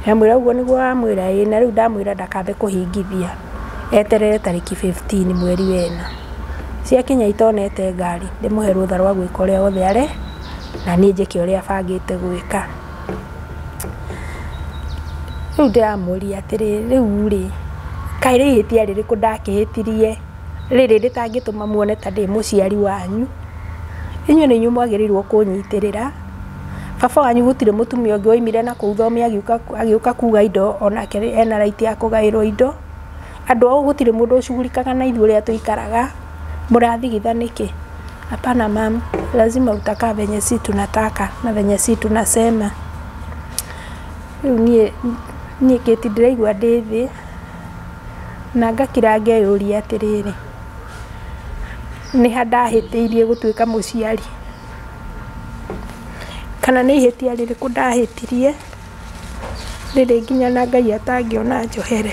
Ndamwĩra ũguo nĩguo wamwĩra ĩ, na rĩu ndamwĩra ndakambe kũhingithia eterere tarĩki 15 mweri wena. Ciakinya itonete ngari ndĩmũhe rũtha rwa gwĩka ũrĩa wothe are na niĩ njĩke ũrĩa bangĩte gwĩka. Rĩu ndĩramũria atĩrĩrĩ rĩu rĩ kaĩ rĩ ihĩtia rĩrĩkũ ndakĩhĩtirie rĩrĩ rĩtangĩtũma muone ta ndĩ mũciari wanyu? Inyuĩ nĩ inyuĩ mwagĩrĩirwo kũnyitĩrĩra. Baba wanyu gũtirĩ mũtumia ũngĩ waimire na kũu thome agĩũka kuga indo onake ena right ya kũgaĩrwo indo. Andũ ao gũtirĩ mũndũ ũcugurikaga na ithuĩ ũrĩa tũikaraga. Mũrathigitha nĩkĩ? Hapana mam, lazima utakaa venye si tunataka na venye si tunasema. Rĩu niĩ Kate ndĩraigua ndĩ thĩ na ngakira ngeyũria atĩrĩrĩ nĩ ha ndahĩtĩirie gũtuĩka mũciari kana nĩ ihĩtia rĩrĩkũ ndahĩtirie rĩrĩ nginya na Ngai atangĩona njohere.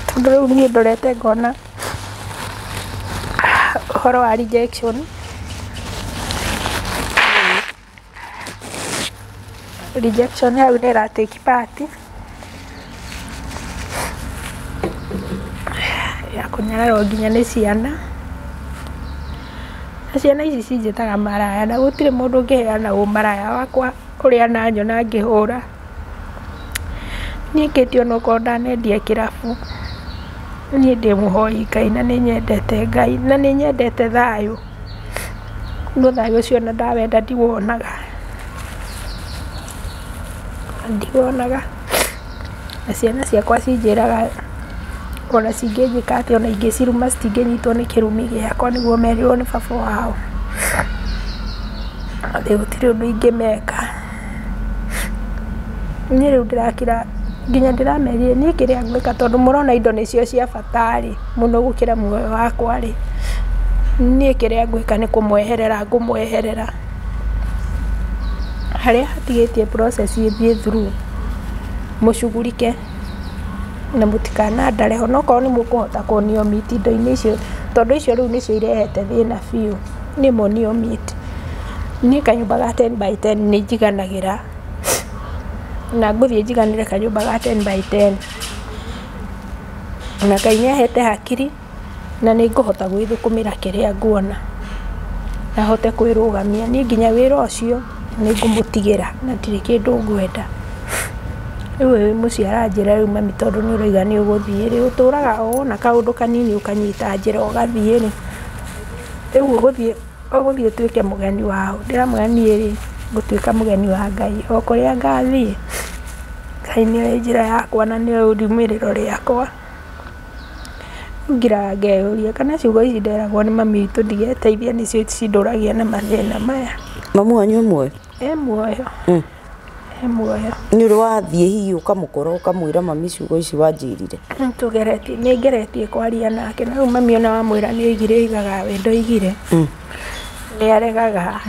Tondũ rĩu niĩ ndorete ngona ũhoro wa rejection, rejection hau nĩ ĩra take part ya kũnyararwo nginya nĩ ciana. Na ciana ici cinjĩtaga maraya na gũtirĩ mũndũ ũngĩheana ũmaraya wakwa ũrĩa ananyona ngĩhũra. Niĩ Kate onokorwo ndanendia kĩrabu, niĩ ndĩ mũhoi Ngai na nĩ nyendete Ngai na nĩ nyendete thayũ, no thayũ ũcio ona ndawenda ndiwonaga, ndiwonaga. Na ciana ciakwa cinjĩraga ona cingĩnjĩka atĩa ona ingĩciruma citingĩnyitwo nĩ kĩrumi gĩakwa nĩguo merirwo nĩ baba wao. Atĩ gũtirĩ ũndũ ingĩmeka. Niĩ rĩu ndĩrakira nginya ndĩramerire niĩ kĩrĩa ngwĩka tondũ mũrona indo nĩcio cia bata rĩ mũno gũkĩra muoyo wakwa rĩ, niĩ kĩrĩa ngwĩka nĩ kũmweherera ngũmweherera harĩa hatigĩtie process ĩthiĩ through, mũcugurike na mũtikanandare ho nokorwo nĩ mũkũhota kũnio miti indo-inĩ icio tondũ icio rĩu nĩcio irehete thĩna biũ nĩ monio miti. Niĩ kanyũmba ga 10 by 10 nĩ njiganagĩra na ngũthiĩ njiganĩre kanyũmba ga 10 by 10 na Ngai nĩ ahete hakiri na nĩ ngũhota gwĩthũkũmĩra kĩrĩa nguona na hote kwĩrũgamia. Niĩ nginya wĩra ũcio nĩ ngũmũtigĩra na ndirĩ kĩndũ ngwenda. Rĩu wĩ mũciĩ aranjĩra rĩu mami tondũ nĩ ũrauga nĩ ũgũthiĩ rĩ, ũtũraga o wona kaũndũ kanini ũkanyita njĩra ũgathiĩ rĩ, rĩu ũgũthiĩ ũtuĩke mũgeni wao. Ndĩramwĩra niĩ rĩ Ngũtuĩka mũgeni wa Ngai o kũrĩa ngathiĩ. Ngai nĩoĩ njĩra yakwa na nĩoĩ riumĩrĩro rĩakwa. Ngiraga ngeyũria kana ciugo ici nderagwo nĩ mami witũ ndigeteithie nĩcio cindũragia na mathĩna maya. Mamu wanyu e muoyo? E muoyo. E muoyo. Nĩ ũrĩ wathiĩ hihi ũkamũkora ũkamwĩra mami ciugo ici wanjĩrire? Tũgeretie, nĩ ngeretie kwaria nake na rĩu mami ona wamwĩra nĩ oigire oigaga we ndoigire. Nĩ aregaga.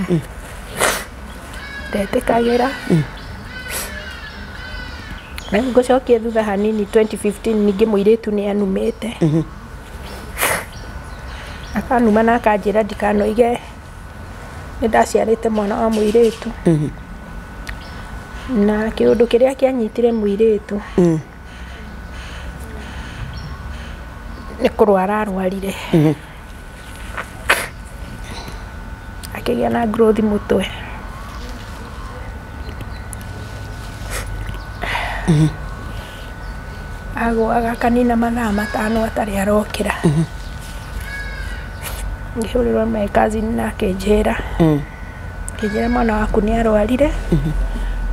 Ndetĩkagĩra. Rĩu ngũcokia thutha hanini 2015 ningĩ mũirĩtu nĩ anumĩte. Akanuma na akanjĩra ndikanoige nĩ ndaciarĩte mwana wa mũirĩtu. Na kĩũndũ kĩrĩa kĩanyitire mũirĩtu nĩ kũrwara arwarire. Akĩgĩa na growth mũtwe. Agũaga akanina mathaa 5 atarĩ arokĩra. Ngĩhũrĩrwo my cousin na akĩnjĩra. Akĩnjĩra mwana waku nĩ arwarire.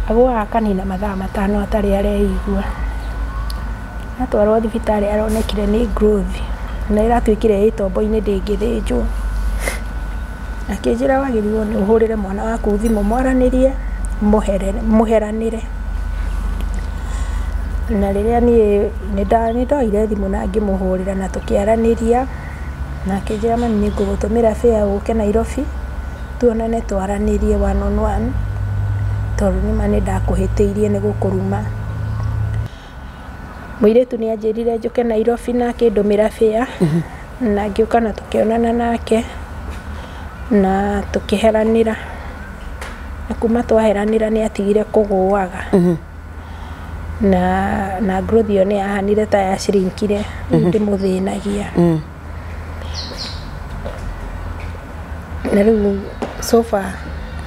Agũaga akanina mathaa 5 atarĩ areigua. Atwarwo thibitarĩ aronekire nĩ growth. Na ĩratuĩkire ĩ tombo-inĩ ndĩngĩthĩnjwo. Akĩnjĩra wagĩrĩirwo nĩ ũhũrĩre mwana waku thimũ mwaranĩrie mũheranĩre. Na rĩrĩa niĩ nĩ ndoire thimũ na ngĩmũhũrĩra na tũkĩaranĩria. Na akĩnjĩra mami nĩ ngũgũtũmĩra fare ũke Nairobi tuonane twaranĩrie one on one tondũ nĩma nĩ ndakũhĩtĩirie nĩ gũkũruma. Mũirĩtu nĩ anjĩrire njũke Nairobi na akĩndũmĩra fare na ngĩũka na tũkĩonana nake na tũkĩheranĩra. Na kuma twaheranĩra nĩ atigire kũgũaga. Na growth ĩyo nĩ yahanire ta yashrinkire ndĩmũthĩnagia. Na rĩu so far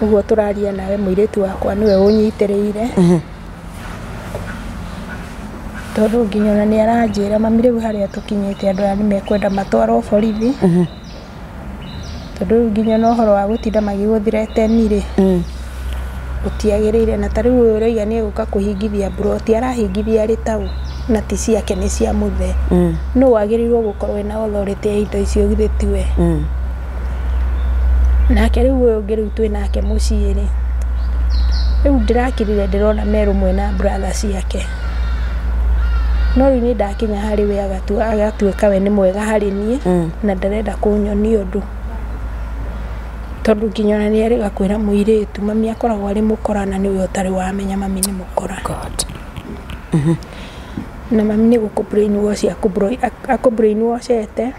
ũguo tũraria nawe mũirĩtu wakwa nĩwe ũnyitĩrĩire. Tondũ nginya ona nĩ aranjĩra mami rĩu harĩa tũkinyĩte andũ aya nĩ mekwenda matwarwo borithi. Tondũ rĩu nginya ona ũhoro wa gũtinda magĩgũthreaten rĩ gũtiagĩrĩire. Na ta rĩu ũyũ ũrauga nĩ egũka kũhingithia mburoti arahingithia arĩ tau na ti ciake nĩ cia mũthee. Nũ wagĩrĩirwo gũkorwo ena authority ya indo icio githĩ tiwe? Nake rĩu ũyũ ũngĩ rĩu twĩ nake mũciĩ rĩ rĩu ndĩrakirire ndĩrona me rũmwe na brother ciake. No rĩu nĩ ndakinya harĩ we agatuĩka we nĩ mwega harĩ niĩ na ndarenda kũnyonia ũndũ. Tondũ nginya ona nĩ arega kwĩra mũirĩtu mami akoragwo arĩ mũkora na nĩwe ũtarĩ wamenya mami nĩ mũkora. Na mami nĩ gũkũ brainwash akũ brainwashete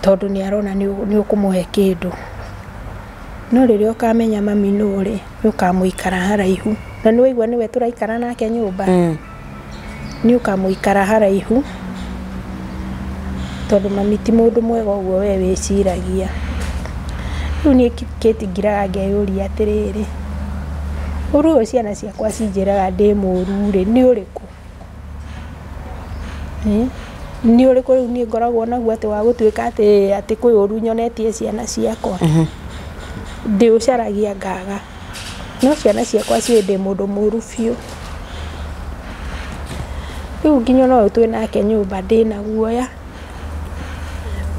tondũ nĩ arona nĩ ũkũmũhe kĩndũ. No rĩrĩa ũkamenya mami nũ rĩ nĩ ũkamũikara haraihu. Na nĩ waigua nĩwe tũraikara nake nyũmba. Nĩ ũkamũikara haraihu tondũ mami ti mũndũ mwega ũguo we wĩciragia. Rĩu niĩ Kate ngiraga ngeyũria atĩrĩrĩ ũru ũyũ ciana ciakwa cinjĩraga ndĩ mũru rĩ nĩ ũrĩkũ? Nĩ ũrĩkũ rĩu niĩ ngoragwo naguo atĩ wa gũtuĩka atĩ kwĩ ũru nyonetie ciana ciakwa. Ndĩũcaragia ngaga. No ciana ciakwa ciũĩ ndĩ mũndũ mũru biũ. Rĩu nginya ona ũyũ twĩ nake nyũmba ndĩna guoya.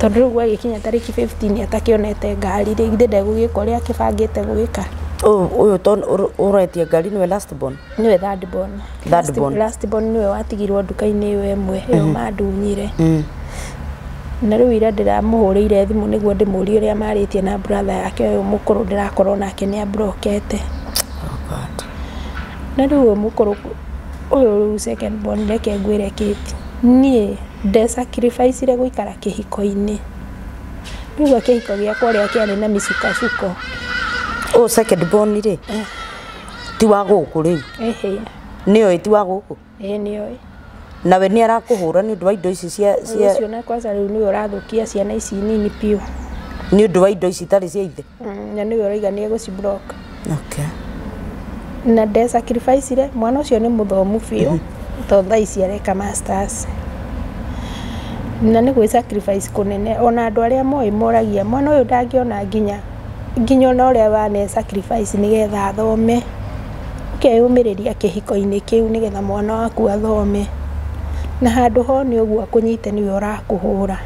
Tondũ rĩu gwagĩkinya tarĩki 15 atakĩonete ngari rĩ githĩ ndegũgĩka ũrĩa akĩbangĩte gwĩka. Ũyũ ũretia ngari nĩwe last born? Nĩwe third born. Third born. Last born nĩwe watigirwo nduka-inĩ ĩyo ĩmwe ĩyo mandunyire. Na rĩu ira ndĩramũhũrĩire thimũ nĩguo ndĩmũrie ũrĩa marĩtie na brother yake ũyũ mũkũrũ ndĩrakorwo nake nĩ ambrokete. Oh God. Na rĩu ũyũ mũkũrũ ũyũ rĩu second born reke ngwĩre Kate niĩ ndesacrificire gũikara kĩhiko-inĩ. Rĩu kĩhiko gĩakwa ũrĩa kĩarĩ na mĩcukacuko. Ũyũ second born rĩ ti wa gũkũ rĩu? Ĩhĩ. Nĩoĩ ti wa gũkũ? Ĩĩ nĩoĩ. Nawe nĩ arakũhũra nĩ ũndũ wa indo ici cia Ũcio na kwanza rĩu nĩwe ũrathũkia ciana ici nini biũ. Nĩ ũndũ wa indo ici itarĩ cia ithe? Na nĩwe ũrauga nĩ egũci block. Okay. Na ndesacrificire mwana ũcio nĩ mũthomu biũ tondũ thaa ici areka masters. Na nĩ gwĩ sacrifice kũnene ona andũ arĩa moĩ moragia mwana ũyũ ndangĩona nginya Nginya ona ũrĩa wane sacrifice nĩgetha athome, ũkeyũmĩrĩria kĩhiko-inĩ kĩu nĩgetha mwana waku athome, na handũ hone ũguo akũnyite nĩwe ũrakũhũra.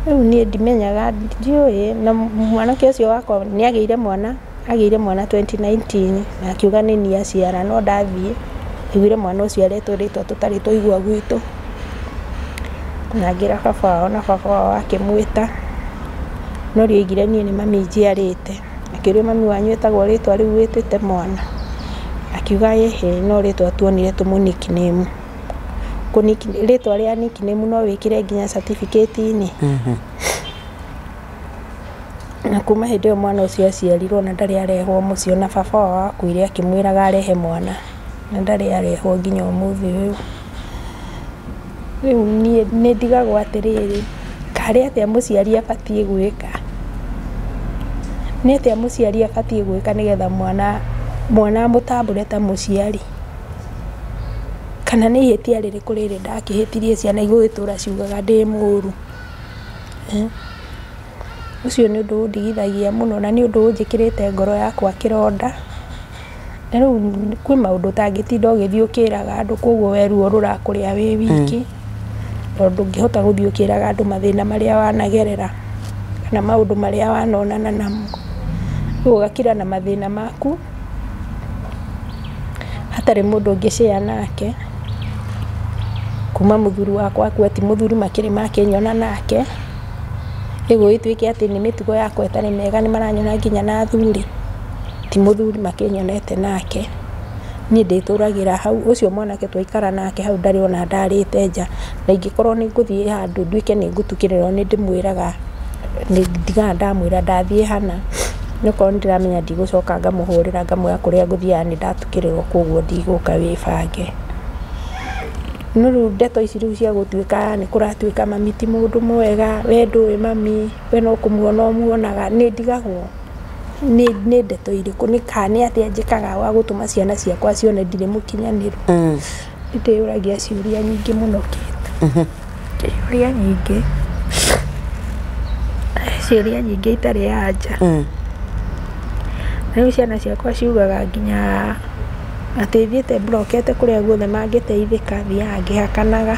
Rĩu niĩ ndimenyaga, ndiũĩ. Na mwanake ũcio wakwa nĩ agĩire mwana, agĩire mwana 2019 na akiuga nĩ niĩ aciara, no ndathiĩ aiguire mwana ũcio aretwo rĩtwa tũtarĩ twaigua gwitũ. Na ngĩra baba wao na baba wao akĩmwĩta, no rĩo oigire niĩ nĩ mami njiarĩte. Akĩũrio mami wanyu etagwo rĩtwa rĩu wĩtĩte mwana, akiuga ĩhĩ, no rĩtwa tuonire tũmũ nickname. Rĩtwa rĩa nickname no wĩkĩre nginya certificate-inĩ. Na kuma hĩndĩ ĩyo mwana ũcio aciarirwo na ndarĩ arehwo mũciĩ, ona baba wao akuire akĩmwĩraga arehe mwana na ndarĩ arehwo nginya ũmũthĩ ũyũ. Rĩu niĩ nĩ ndigagwo atĩrĩrĩ, karĩ atĩa mũciari abatiĩ gwĩka? Nĩ atĩa mũciari abatiĩ gwĩka nĩgetha mwana amũtambũre ta mũciari? Kana nĩ ihĩtia rĩrĩkũ rĩrĩ ndakĩhĩtirie ciana igũgĩtũra ciugaga ndĩ mũũru? Ũcio nĩ ũndũ ũndigithagia mũno na nĩ ũndũ ũnjĩkĩrĩte ngoro yakwa kĩronda. Na rĩu kwĩ maũndũ ũtangĩtinda ũgĩthiĩ ũkĩraga andũ, koguo we ruo rũrakũrĩa wĩ wiki, tondũ ndũngĩhota gũthiĩ ũkĩraga andũ mathĩna marĩa wanagerera kana maũndũ marĩa wanonana namo. Rĩu ũgakira na mathĩna maku hatarĩ mũndũ ũngĩ share nake. Kuma mũthuri wakwa akua, ti mũthuri makĩrĩ makĩnyona nake, ĩgũgĩtuĩke atĩ nĩ mĩtugo yakwa ĩtarĩ mĩega, nĩ maranyona nginya na athuri, ti mũthuri makĩnyonete nake. Niĩ ndĩtũragĩra hau, ũcio mwanake twaikara nake hau ndarĩ ona ndarĩte nja, na ingĩkorwo nĩ ngũthiĩ handũ nduĩke nĩ ngũtukĩrĩrwo nĩ ndĩmwĩraga, ndigaga ndamwĩra ndathiĩ hana, nĩkorwo nĩ ndĩramenya ndigũcoka ngamũhũrĩra ngamwĩra kũrĩa ngũthiaga nĩ ndatukĩrĩrwo koguo ndigũka wĩbange. No rĩu ndeto ici rĩu cia gũtuĩka nĩ kũratuĩka mami ti mũndũ mwega, we ndũĩ mami, we no kũmuona ũmuonaga, nĩ ndigagwo nĩ ndeto irĩkũ, nĩ kana nĩ atĩa njĩkaga wa gũtũma ciana ciakwa cione ndirĩ mũkinyanĩru. Nĩ ndĩyũragia ciũria nyingĩ mũno Kate. Ciũria nyingĩ, ciũria nyingĩ itarĩ anja. Na rĩu ciana ciakwa ciugaga nginya atĩ thiĩte mburokete kũrĩa guothe mangĩteithĩka, thiaga ngĩhakanaga.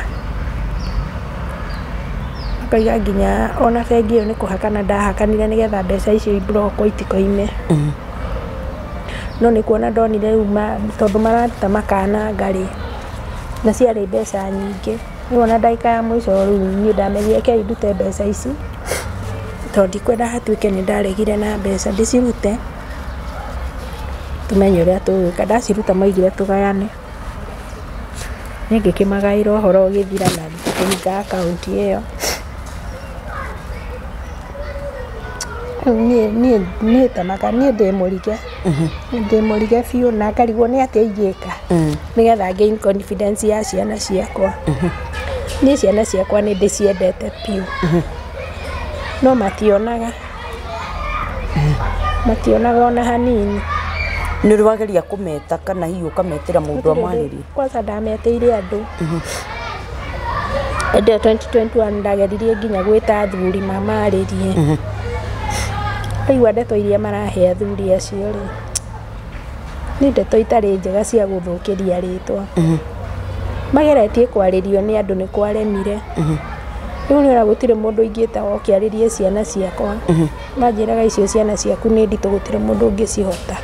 Makauga nginya ona bengi ĩyo nĩ kũhakana ndahakanire nĩgetha mbeca icio imburokwo itikoime. No nĩ kuona ndonire rĩu tondũ mararuta makananga rĩ, na ciarĩ mbeca nyingĩ. Rĩu ona ndagĩka ya mũico rĩu niĩ ndamenyire rekei ndute mbeca ici, tondũ ndikwenda hatuĩke nĩ ndaregire na mbeca, ndĩcirute tumenye ũrĩa tũgwĩka. Ndaciruta maugire tũgayane. Niĩ ngĩkĩmagaĩra ũhoro ũgĩthira na ngĩkĩhinga akaunti ĩyo. Niĩ niĩ tamaka niĩ ndĩ mũrige, ndĩ mũrige biũ na ngarigwo nĩ atĩa ingĩka nĩgetha gain confidence ya ciana ciakwa. Niĩ ciana ciakwa nĩ ndĩciendete biũ, no mationaga, mationaga ona hanini. Nĩ ũrĩ wageria kũmeta kana hihi ũkametĩra mũndũ amwarĩrie? Kwanza ndametĩire andũ hĩndĩ ĩyo 2021, ndageririe nginya gwĩta athuri mamarĩrie. Ndaigua ndeto iria marahe athuri acio rĩ, nĩ ndeto itarĩ njega cia gũthũkĩria rĩtwa. Mageretie kwarĩrio nĩ andũ nĩ kwaremire. Rĩu nĩ ona gũtirĩ mũndũ ingĩta oke arĩrie ciana ciakwa. Manjĩraga icio ciana ciaku nĩ nditũ, gũtirĩ mũndũ ũngĩcihota.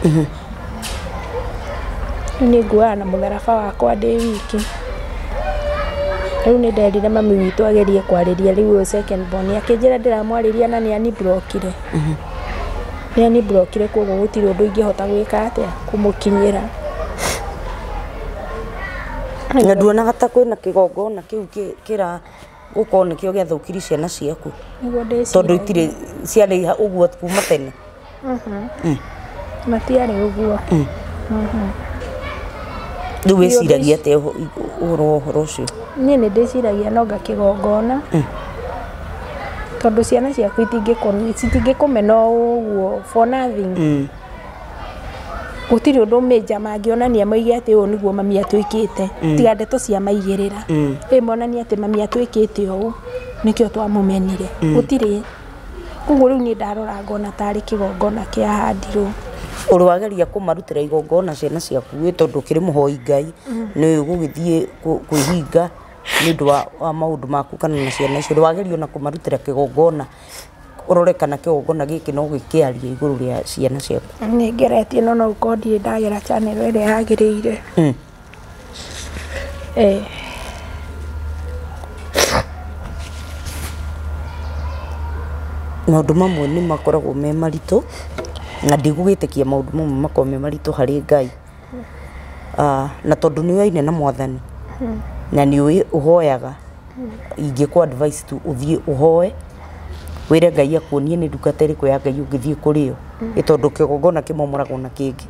Rĩu nĩ nguaga na mũtharaba wakwa ndĩ wiki. Rĩu nĩ nderire mami witũ agerie kwarĩria rĩu ũyũ second born, akĩnjĩra ndĩramwarĩria na nĩ aniblokire. Nĩ aniblokire, koguo gũtirĩ ũndũ ingĩhota gwĩka atĩa kũmũkinyĩra. Na nduonaga ta kwĩna kĩgongona kĩu kĩra gũkorwo nĩkĩo gĩathũkirie ciana ciaku? Nĩguo ndĩciragia. Tondũ itirĩ ciarĩ ũguo kuma tene. Matiarĩ ũguo. Rĩu wĩciragia atĩa ũhoro wa ũhoro ũcio? Niĩ nĩ ndĩciragia nonga kĩgongona, tondũ ciana ciaku citingĩkũmena o ũguo for nothing. Gũtirĩ ũndũ major mangĩonania moige atĩ ũũ nĩguo mami atwĩkĩte, tiga ndeto cia maigĩrĩra. Ĩ monanie atĩ mami atwĩkĩte ũũ nĩkĩo twamũmenire. Gũtirĩ. Koguo rĩu niĩ ndarora ngona tarĩ kĩgongona kĩahandirwo. Ũrĩ wageria kũmarutĩra igongona ciana ciaku wĩ tondũ ũkĩrĩ mũhoi Ngai nĩ ũgũgĩthiĩ kwĩhinga nĩ ũndũ wa maũndũ maku kana na ciana icio, ũrĩ wageria ona kũmarutĩra kĩgongona ũrore kana kĩgongona gĩkĩ no gĩkĩarie igũrũ rĩa ciana ciaku? Nĩ ngeretie no no gũkorwo ndirĩ ndagera channel ĩrĩa yagĩrĩire. Maũndũ mamwe nĩ makoragwo me maritũ na ndigũgĩtĩkia maũndũ mamwe makoragwo me maritũ harĩ Ngai. Na tondũ nĩ ũyaine na Mwathani na nĩ ũĩ ũhoyaga, ingĩkũ advice tu ũthiĩ ũhoe wĩre Ngai akuonie nĩ ndungata ĩrĩkũ ya Ngai ũngĩthiĩ kũrĩ yo, nĩ tondũ kĩgongona kĩmomoragwo na kĩngĩ.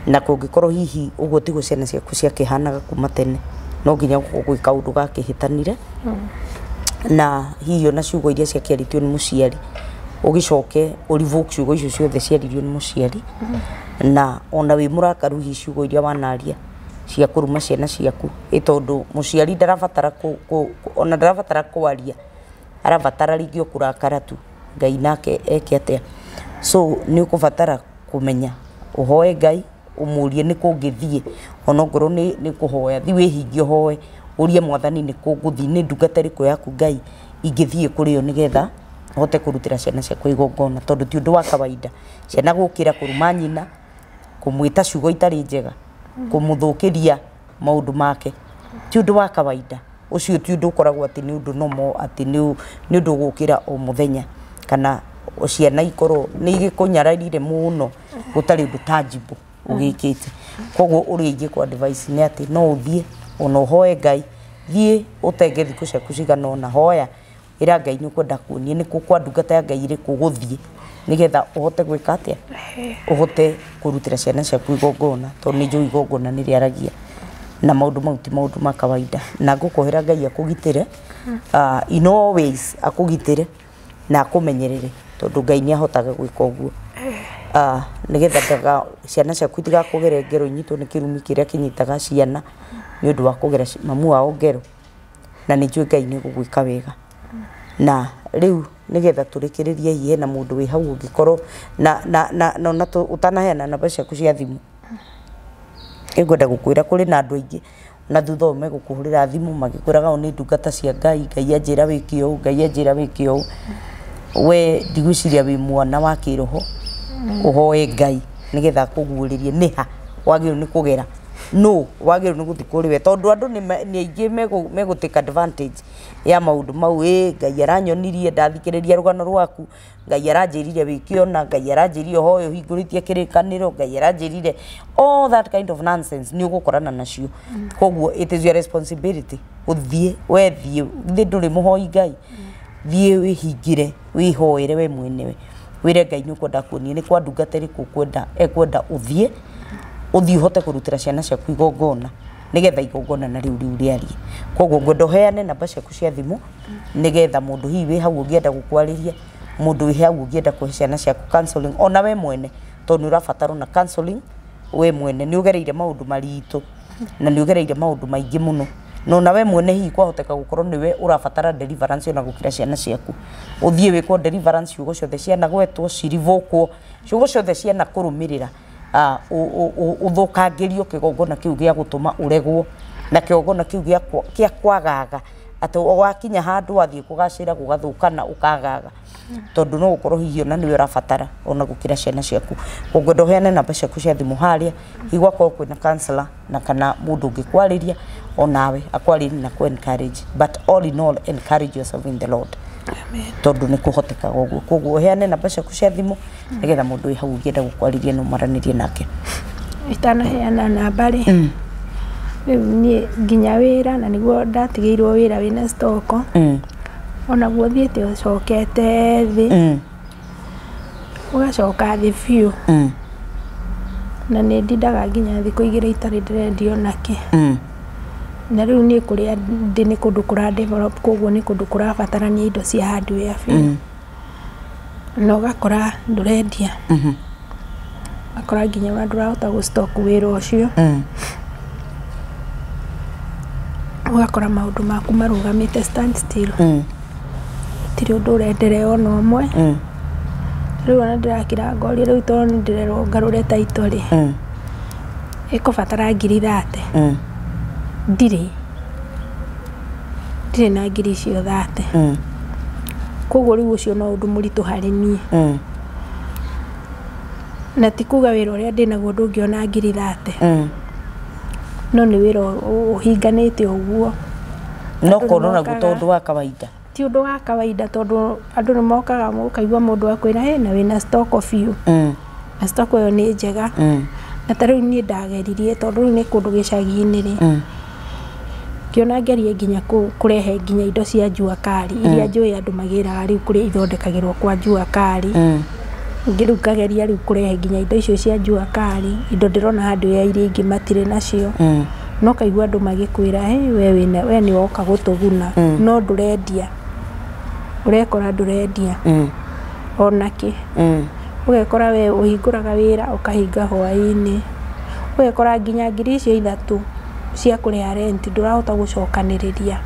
Na kũngĩkorwo hihi ũguo tiguo ciana ciaku ciakĩhanaga kuma tene, no nginya gũkorwo gwĩ kaũndũ gakĩhĩtanire na hihi ona ciugo iria ciakĩarĩtio nĩ mũciari ũgĩcoke ũrevoke ciugo icio ciothe ciaririo nĩ mũciari, na ona wĩ mũrakaru hihi ciugo iria wanaria cia kũruma ciana ciaku, ĩ tondũ mũciari ndarabatara ona ndarabatara kwaria, arabatara rĩngĩ o kũrakara tu, Ngai nake eke atĩa. So nĩ ũkũbatara kũmenya ũhoe Ngai ũmũrie nĩ kũngĩthiĩ, onokorwo nĩ kũhoya thiĩ wĩhinge ũhoe ũrie Mwathani nĩ kũ ngũthiĩ, nĩ ndungata ĩrĩkũ yaku Ngai ingĩthiĩ kũrĩ yo nĩgetha hote kũrutĩra ciana ciakwa igongona, tondũ ti ũndũ wa kawaida ciana gũkĩra kũruma nyina, kũmwĩta ciugo itarĩ njega, kũmũthũkĩria maũndũ make, ti ũndũ wa kawaida. Ũcio ti ũndũ ũkoragwo atĩ nĩ ũndũ normal, atĩ nĩ ũndũ ũgũkĩra o mũthenya, kana ciana ikorwo nĩ igĩkũnyararire mũno gũtarĩ ũndũ tangible ũgĩkĩte. Koguo ũrĩa ingĩkũ advice nĩ atĩ no ũthiĩ ona ũhoe Ngai, thiĩ ũtenge thikũ ciaku cigana ũna, hoya ĩra Ngai nĩ ũkwenda kuonie nĩ kũ kwa ndungata ya Ngai ĩrĩkũ ũgũthiĩ nĩgetha ũhote gwĩka atĩa, ũhote kũrutĩra ciana ciaku igongona, tondũ nĩ njũĩ igongona nĩ rĩaragia na maũndũ mau ti maũndũ ma kawaida. Na ngũkũhera Ngai akũgitĩre, in all ways akũgitĩre na akũmenyerere, tondũ Ngai nĩ ahotaga gwĩka ũguo, nĩgetha ciana ciaku itigakũgere ngero inyitwo nĩ kĩrumi kĩrĩa kĩnyitaga ciana nĩ ũndũ wa kũgera mamu wao ngero, na nĩ njũĩ Ngai nĩ ũgũgwĩka wega. Na rĩu nĩgetha tũrĩkĩrĩrie hihi hena mũndũ wĩ hau ũngĩkorwo na na na na ũtanaheana namba ciaku cia thimũ, nĩngwenda gũkwĩra kũrĩ na andũ aingĩ na thutha ũyũ megũkũhũrĩra thimũ magĩkwĩraga o nĩ ndungata cia Ngai, Ngai anjĩra wĩke ũũ, Ngai anjĩra wĩke ũũ. We ndigwĩciria wĩ mwana wa kĩroho, ũhoe Ngai nĩgetha akũguũrĩrie nĩha wagĩrĩirwo nĩ kũgera, no wagĩrĩirwo nĩ gũthiĩ kũrĩ we, tondũ andũ nĩ aingĩ megũ take advantage ya maũndũ mau. Ĩ Ngai aranyonirie ndathikĩrĩria rũgano rwaku, Ngai aranjĩrire wĩke ũna, Ngai aranjĩrire ũhoe ũhingũrĩtie kĩrĩkanĩro, Ngai aranjĩrire all that kind of nonsense nĩ ũgũkorana nacio. Koguo it is your responsibility ũthiĩ, we thiĩ, thĩ ndũrĩ mũhoi Ngai, thiĩ wĩhingĩre wĩhoere we mwenyewe, wĩre Ngai nĩ ũkwenda kuonie nĩ kwa ndungata ĩrĩkũ ũkwenda ekwenda ũthiĩ, ũthiĩ ũhote kũrutĩra ciana ciaku igongona nĩgetha igongona na rĩu rĩu rĩarie. Koguo ngwenda ũheane namba ciaku cia thimũ nĩgetha mũndũ hihi wĩ hau ũngĩenda gũkwarĩria, mũndũ wĩ hau ũngĩenda kũhe ciana ciaku counseling, ona we mwene tondũ nĩ ũrabatara ona counseling we mwene, nĩ ũgereire maũndũ maritũ na nĩ ũgereire maũndũ maingĩ mũno, na ona we mwene hihi kwahoteka gũkorwo nĩwe ũrabatara deliverance ona gũkĩra ciana ciaku. Ũthiĩ wĩkwo deliverance, ciugo ciothe cianagwetwo cirivũkwo, ciugo ciothe cianakũrũmĩrĩra, ũthũkangĩrio kĩgongona kĩu gĩa gũtũma ũregwo, na kĩgongona kĩu gĩa kwagaga atĩ wakinya handũ wathiĩ kũgacĩra gũgathũkana ũkagaga, tondũ no gũkorwo hihi ona nĩwe ũrabatara ona gũkĩra ciana ciaku. Ũngĩenda ũheane namba ciaku cia thimũ harĩa, hihi gwakorwo kwĩna counselor na kana mũndũ ũngĩkwarĩria onawe akwarĩrie na kũ encourage, but all in all encourage yourself in the Lord, tondũ nĩ kũhotekaga ũguo. Koguo ũheane namba ciaku cia thimũ nĩgetha mũndũ wĩ hau ũngĩenda gũkwarĩria no maranĩrie nake. Itanaheana namba rĩ, rĩu niĩ nginya wĩra na nĩguo ndatigĩirwo wĩra wĩna stock, onaguo thiĩte ũcokete thĩ, ũgacoka thĩ biũ, na nĩ ndindaga nginya thikũ igĩrĩ itarĩ ndĩrendio nakĩ. Na rĩu niĩ kũrĩa ndĩ nĩ kũndũ kũra develop, koguo nĩ kũndũ kũrabatarania indo cia hardware biũ, na ũgakora ndũrendia, ũgakora nginya ona ndũrahota gũ stock wĩra ũcio, ũgakora maũndũ maku marũgamĩte stand still, gũtirĩ ũndũ ũrenderea ona ũmwe. Rĩu ona ndĩrakira ngoria rĩu tondũ nĩ ndĩrerwo ngarũre title rĩ, ĩkũbatara 30,000. Ndirĩ na ngiri icio 30. Koguo rĩu ũcio no ũndũ mũritũ harĩ niĩ. Na ti kuga wĩra ũrĩa ndĩnaguo ndũngĩona 30,000. No nĩ wĩra ũhinganĩte ũguo. No kono naguo to ũndũ wa kawaida. Ti ũndũ wa kawaida tondũ andũ nĩ mokaga ũkaigua mũndũ akwĩra hey, na wĩna stock biũ. Na stock ĩyo nĩ njega. Na ta rĩu niĩ ndageririe tondũ rĩu nĩ kũndũ gĩcagi-inĩ rĩ. Ngĩona ngerie nginya kũrehe nginya indo cia jua kali iria njũĩ andũ magĩraga rĩu kũrĩa ithondekagĩrwo kwa jua kali. Rĩu ngageria rĩu kũrehe nginya indo icio cia jua kali, indo ndĩrona handũ ya iria ingĩ matirĩ nacio. No kaigua andũ magĩkwĩra hey, we nĩ woka gũtũguna, no ndũrendia. Ũrekora ndũrendia. Onakĩ. Ũgekora we ũhingũraga wĩra ũkahinga hwaĩ-inĩ. Ũgekora nginya 3,000 cia kũrĩha rent ndũrahota gũcokanĩrĩria.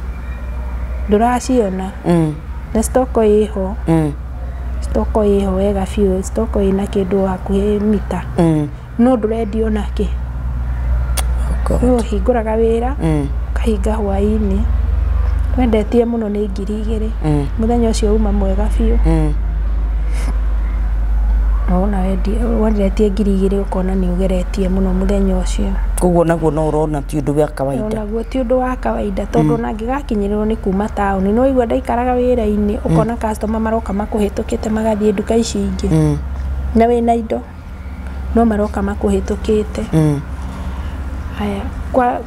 Ndũraciona. Na stoko ĩho. Stoko ĩho wega biũ, stoko ĩna kĩndũ hakuhĩ mita. No ndũrendia onakĩ. We ũhingũraga wĩra ũkahinga hwaĩ-inĩ. Wendetie mũno nĩ 2,000. Mũthenya ũcio uma mwega biũ. Wona wendetie 2,000 ũkona nĩ ũgeretie mũno mũthenya ũcio. Koguo naguo no ũrona ti ũndũ wa kawaida. Onaguo ti ũndũ wa kawaida tondũ ona ngĩgakinyĩrĩrwo nĩ kuma taũni no igua ndaikaraga wĩra-inĩ ũkona customer maroka makũhĩtũkĩte magathiĩ nduka ici ingĩ. Na wĩna indo no maroka makũhĩtũkĩte. Haya kwa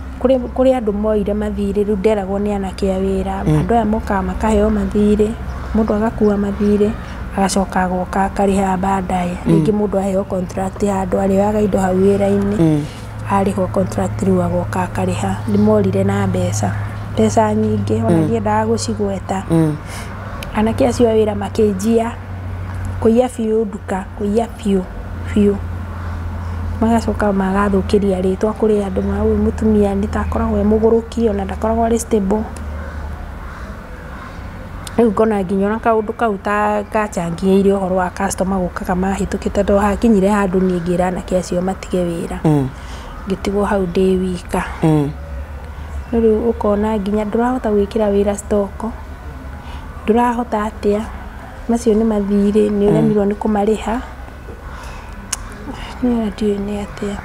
kũrĩ andũ moire mathirĩ rĩu nderagwo nĩ anake a wĩra. Andũ aya mokaga makaheo mathirĩ, mũndũ agakua mathirĩ agacoka agoka akarĩha baadaye. Rĩngĩ mũndũ aheo contract handũ arĩoyaga indo hau wĩra-inĩ. Arĩhwo contract rĩu agoka akarĩha. Nĩ morire na mbeca nyingĩ ona ndiendaga gũcigweta. Anake acio a wĩra makĩnjia kũiya biũ nduka, kũiya biũ biũ. Magacoka magathũkĩria rĩtwa kũrĩ andũ ma ũyũ mũtumia nĩ ta akoragwo e mũgũrũki ona ndakoragwo arĩ stable. Rĩu ngona nginya ona kaũndũ kau ta gachangĩire ũhoro wa customer gũkaga mahĩtũkĩte tondũ hakinyire handũ niĩ ngĩra anake acio matige wĩra. Ngĩtigwo hau ndĩ wika. No rĩu ũkona nginya ndũrahota gwĩkĩra wĩra stoko, ndũrahota atĩa, macio nĩ mathirĩ nĩ ũremirwo nĩ kũmarĩha. Niĩ ona ndiũĩ nĩ atĩa.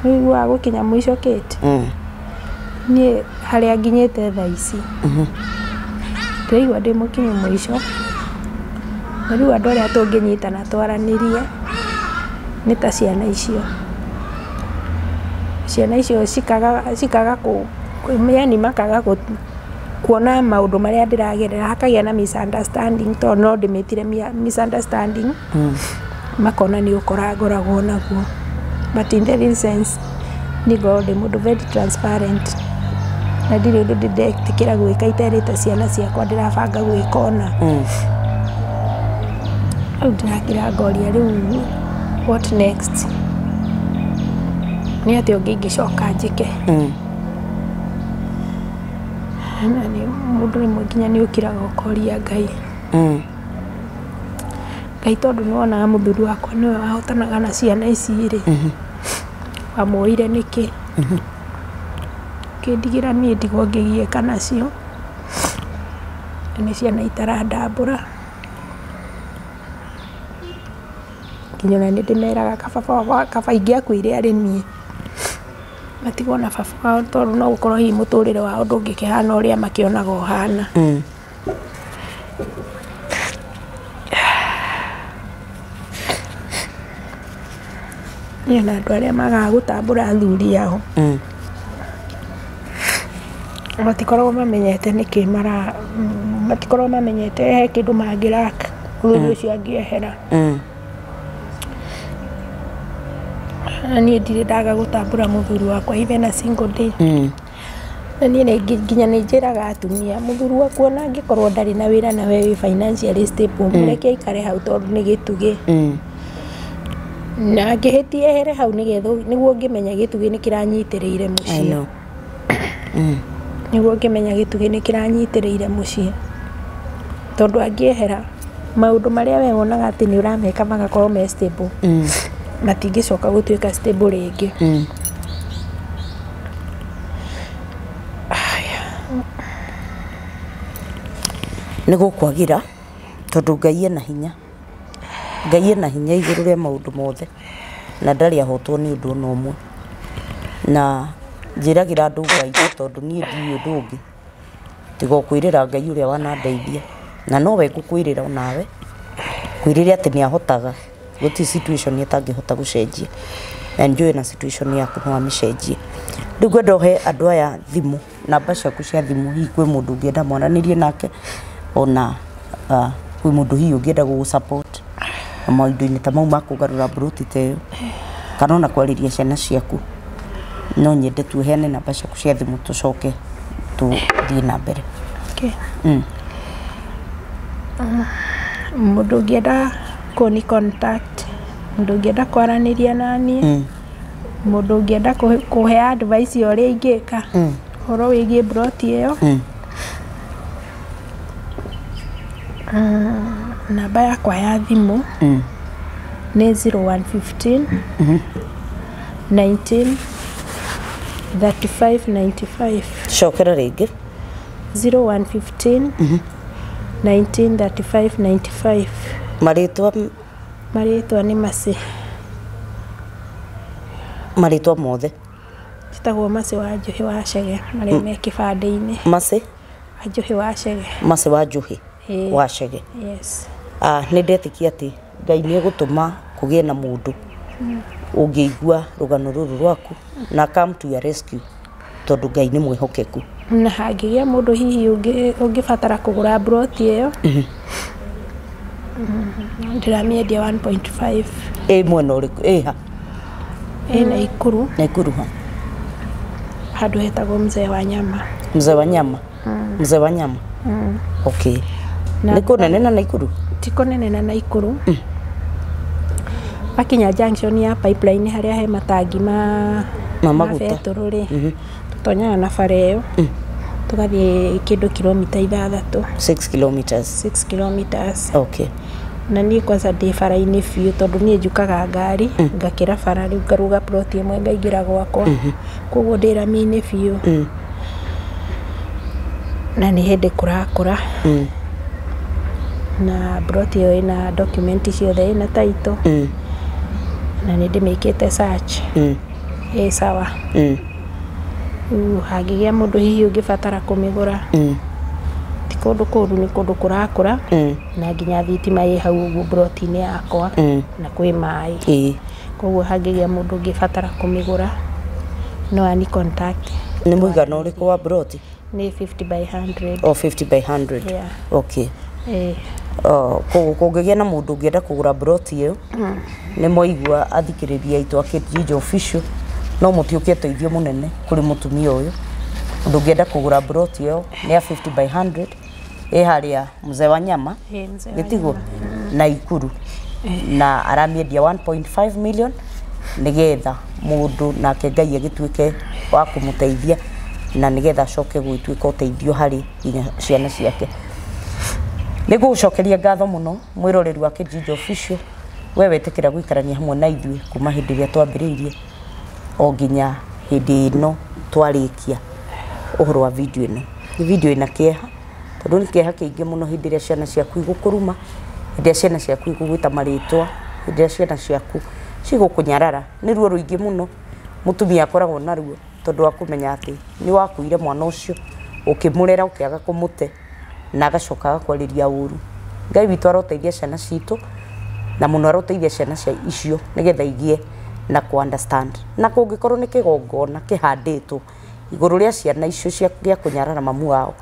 Ũiguaga gũkinya mũico Kate. Niĩ harĩa nginyĩte thaa ici ndĩraigua ndĩ mũkinyu mũico. Na rĩu andũ arĩa tũngĩnyitana twaranĩrie nĩ ta ciana icio. Ciana icio cikaga yani makaga kuona maũndũ marĩa ndĩragerera, hakagĩa na misunderstanding tondũ no ndĩmĩtire misunderstanding. Makona nĩ ũkora ngoragwo naguo. But in the real sense niĩ ngoragwo ndĩ mũndũ very transparent. Na ndirĩ ũndũ ndĩretĩkĩra gwĩka iterĩte ciana ciakwa ndĩrabanga gwĩka ona. Rĩu ndĩrakira ngoria rĩu what next? Nĩ atĩa ũngĩ ingĩcoka njĩke? Na nĩ mũndũ rĩmwe nginya nĩ ũkiraga ũkoria Ngai. Ngai tondũ nĩ wonaga mũthuri wakwa nĩwe wahotanaga na ciana ici rĩ. Wamuoire nĩkĩ? Ũkĩndigĩra niĩ ndigwo ngĩgiĩka nacio. Nĩ ciana itarandambũra. Nginya ona nĩ ndĩmeraga kaba ingĩakuire arĩ niĩ. Matigwo na baba wao tondũ no gũkorwo hihi mũtũrĩre wao ndũngĩkĩhana ũrĩa makĩonaga ũhana. Niĩ ona andũ arĩa magaga gũtambũra athuri ao. Matikoragwo mamenyete nĩkĩ mara matikoragwo mamenyete he kĩndũ mangĩraka mũthuri ũcio angĩehera. Na niĩ ndirĩ ndaga gũtambũra mũthuri wakwa even a single day. Na niĩ nginya nĩ njĩraga atumia mũthuri waku ona angĩkorwo ndarĩ na wĩra na we wĩ financially stable mũreke aikare hau tondũ nĩ gĩtugĩ. Na angĩhĩtia ehere hau nĩgetha nĩguo ngĩmenya gĩtugĩ nĩ kĩranyitĩrĩire mũciĩ. Nĩguo ngĩmenya gĩtugĩ nĩ kĩranyitĩrĩire mũciĩ. Tondũ angĩehera Maũndũ marĩa we wonaga atĩ nĩ ũrameka magakorwo me stable, matingĩcoka gũtuĩka stable rĩngĩ. Nĩ gũkwagĩra tondũ Ngai ena hinya. Ngai ena hinya igũrũ rĩa maũndũ mothe na ndarĩ ahotwo nĩ ũndũ ona ũmwe. Na njĩragĩra andũ Ngai tondũ niĩ ndiũĩ ũndũ ũngĩ tiga o kwĩrĩra Ngai ũrĩa wanandeithia, na nowe ngũkwĩrĩra onawe kwĩrĩre atĩ nĩ ahotaga, gũtirĩ situation ĩtangĩhota gũcenjia, na njũĩ na situation yaku no amĩcenjie. Rĩu ngwenda ũhe andũ aya thimũ, namba ciaku cia thimũ, hihi kwĩ mũndũ ũngĩenda mwaranĩrie nake, ona kwĩ mũndũ hihi ũngĩenda gũgũ support na maũndũ-inĩ ta mau ma kũgarũra mburoti ta ĩyo, kana ona kwarĩria ciana ciaku. No nyende tuheane namba ciaku cia thimũ tũcoke tũthiĩ na mbere. Okay. Mũndũ ũngĩenda kũni contact, mũndũ ũngĩenda kwaranĩria naniĩ, mũndũ ũngĩenda kũhe advice ya ũrĩa ingĩka ũhoro wĩgiĩ mburoti ĩyo, namba yakwa ya thimũ nĩ 0115 19 35 95. Cokera rĩngĩ. 0115 19 35 95. Marĩtwa? Marĩtwa nĩ Mercy. Marĩtwa mothe? Njĩtagwo Mercy wa Njũhĩ wa Chege, marĩa me kĩbandĩ-inĩ. Mercy? Wa Njũhĩ wa Chege. Mercy wa Njũhĩ wa Chege. Yes. Nĩ ndetĩkia atĩ Ngai nĩ egũtũma kũgĩe na mũndũ ũngĩigua rũgano rũrũ rwaku na come to your rescue, tondũ Ngai nĩ mwĩhokeku. Na hangĩgĩa mũndũ hihi ũngĩbatara kũgũra mburoti ĩyo, ndĩramĩendia 1.5. Ĩ mwena ũrĩkũ? Ĩ ha? Ĩ Naikuru. Naikuru ha? Handũ hetagwo Mzee wa Nyama. Mzee wa Nyama? Mzee wa Nyama? Okay. Nĩ kũnene na Naikuru? Ti kũnene na Naikuru. Wakinya junction ya pipeline harĩa he matangi ma maguta betũrũ rĩ, tũtonyaga na bara ĩyo, tũgathiĩ kĩndũ kilomita 6. 6 kilometers. 6 kilometers. Okay. Na niĩ kwanza ndĩ bara-inĩ biũ tondũ niĩ njukaga ngari, ngakĩra bara rĩu ngaruga ploti ĩmwe ngaingĩra gwakwa. Koguo ndĩ rami-inĩ biũ. Na nĩ hĩndĩ kũrakũra. Na ploti ĩyo ĩna document ciothe, ĩna title. Na nĩ ndĩmĩkĩte search. Ĩ sawa. Rĩu hangĩgĩa mũndũ hihi ũngĩbatara kũmĩgũra, ti kũndũ kũũru, nĩ kũndũ kũrakũra, na nginya thitima ĩ hau ũguo mburoti-inĩ yakwa, na kwĩ maĩ. Koguo hangĩgĩa mũndũ ũngĩbatara kũmĩgũra, no ani contact. Nĩ mũigana ũrĩkũ wa mburoti? Nĩ 50 by 100. Oh, 50 by 100. Yeah. Okay. Kũngĩgĩa na mũndũ ũngĩenda kũgũra mburoti ĩyo, nĩ mwaigua athikĩrĩria aitũ a Kate Official, no mũtuĩke ũteithio mũnene kũrĩ mũtumia ũyũ. Mũndũ ũngĩenda kũgũra mburoti ĩyo nĩ ya 50 by 100, ĩ harĩa Mzee wa Nyama, gĩtiguo, Naikuru, na aramĩendia 1.5 million nĩgetha mũndũ nake Ngai agĩtuĩke wa kũmũteithia, na nĩgetha acoke gũgĩtuĩka ũteithio harĩ nginya ciana ciake. Nĩ ngũgũcokeria ngatho mũno mwĩroreri wa Kate Official, we wetĩkĩra gũikarania hamwe na ithuĩ kuma hĩndĩ ĩrĩa twambĩrĩirie o nginya hĩndĩ ĩno twarĩkia ũhoro wa video ĩno. Nĩ video ĩna kĩeha, tondũ nĩ kĩeha kĩingĩ mũno hĩndĩ ĩrĩa ciana ciaku igũkũruma, hĩndĩ ĩrĩa ciana ciaku igũgwĩta marĩtwa, hĩndĩ ĩrĩa ciana ciaku cigũkũnyarara. Nĩ ruo rũingĩ mũno mũtumia akoragwo naruo, tondũ wa kũmenya atĩ nĩ wakuire mwana ũcio, ũkĩmũrera ũkĩaga kũmũte, na agacoka agakwarĩria ũru. Ngai witũ aroteithia ciana citũ, na mũno aroteithia ciana cia icio nĩgetha igĩe na ku understand. Na kũngĩkorwo nĩ kĩgongona kĩhandĩtwo igũrũ rĩa ciana icio cia gĩa kũnyarara mamu wao,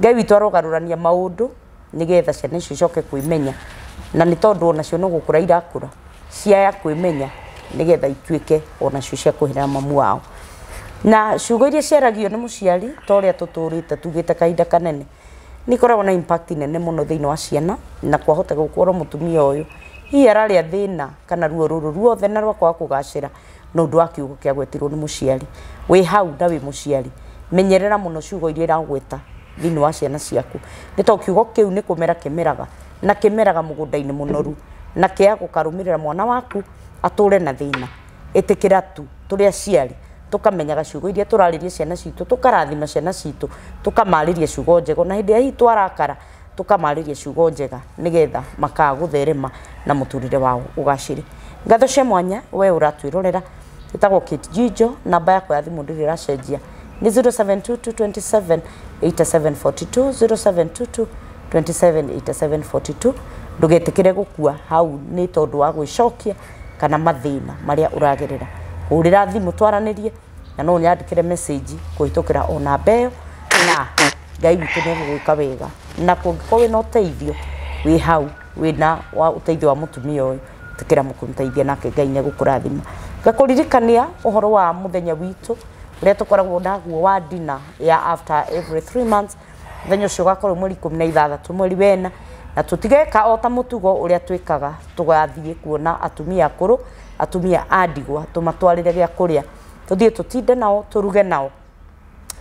Ngai witũ arogarũrania maũndũ nĩgetha ciana icio icoke kwĩmenya, na nĩ tondũ onacio no gũkũra irakũra, ciaya kwĩmenya nĩgetha ituĩke onacio cia kũherera mamu wao. Na ciugo iria ciaragio nĩ mũciari ta ũrĩa tũtũrĩte tugĩte kahinda kanene, nĩ ikoragwo na impact nene mũno thĩinĩ wa ciana, na kwahota gũkorwo mũtumia ũyũ hihi ararĩa thĩna kana ruo rũrũ ruothe na rwa kwaga kũgacĩra na ũndũ wa kiugo kĩagwetirwo nĩ mũciari. Wĩ hau na wĩ mũciari, menyerera mũno ciugo iria iragweta thĩinĩ wa ciana ciaku nĩ tondũ kiugo kĩu nĩ kũmera kĩmeraga na kĩmeraga mũgũnda-inĩ mũnoru na kĩa gũkarũmĩrĩra mwana waku atũre na thĩna. Ĩtĩkĩra tu tũrĩ aciari tukamenyaga ciugo iria tũrarĩria ciana citũ, tũkarathima ciana citũ, tũkamarĩria ciugo njega, na hĩndĩ ĩrĩa hihi twarakara tũkamarĩria ciugo njega nĩgetha makagũtherema na mũtũrĩre wao ũgacĩre. Ngatho cia mwanya we ũratwĩrorera, ĩtagwo Kate Jijo, namba yakwa ya thimũ ndĩrĩ ĩracenjia nĩ 0722 27 8742, 0722 27 8742. Ndũgetĩkĩre gũkua hau nĩ tondũ wa gwĩcokia kana mathĩna marĩa ũragerera. Hũrĩra thimũ twaranĩrie, na no ũnyandĩkĩre message kũhĩtũkĩra o namba ĩyo, na Ngai witũ nĩ egũgwĩka wega. Na kũngĩkorwo wĩna ũteithio wĩ hau, wĩna wa ũteithio wa mũtumia ũyũ, ĩtĩkĩra kũmũteithia nake Ngai nĩ egũkũrathima. Ngakũririkania ũhoro wa mũthenya witũ ũrĩa tũkoragwo naguo wa dinner ya after every 3 months. Mũthenya ũcio ũgakorwo mweri 16 mweri wena, na tũtigeka o ta mũtugo ũrĩa twĩkaga, tũgathiĩ kuona atumia akũrũ, atumia a ndigwa, tũmatwarĩre gĩa kũrĩa, tũthiĩ tũtinde nao, tũruge nao,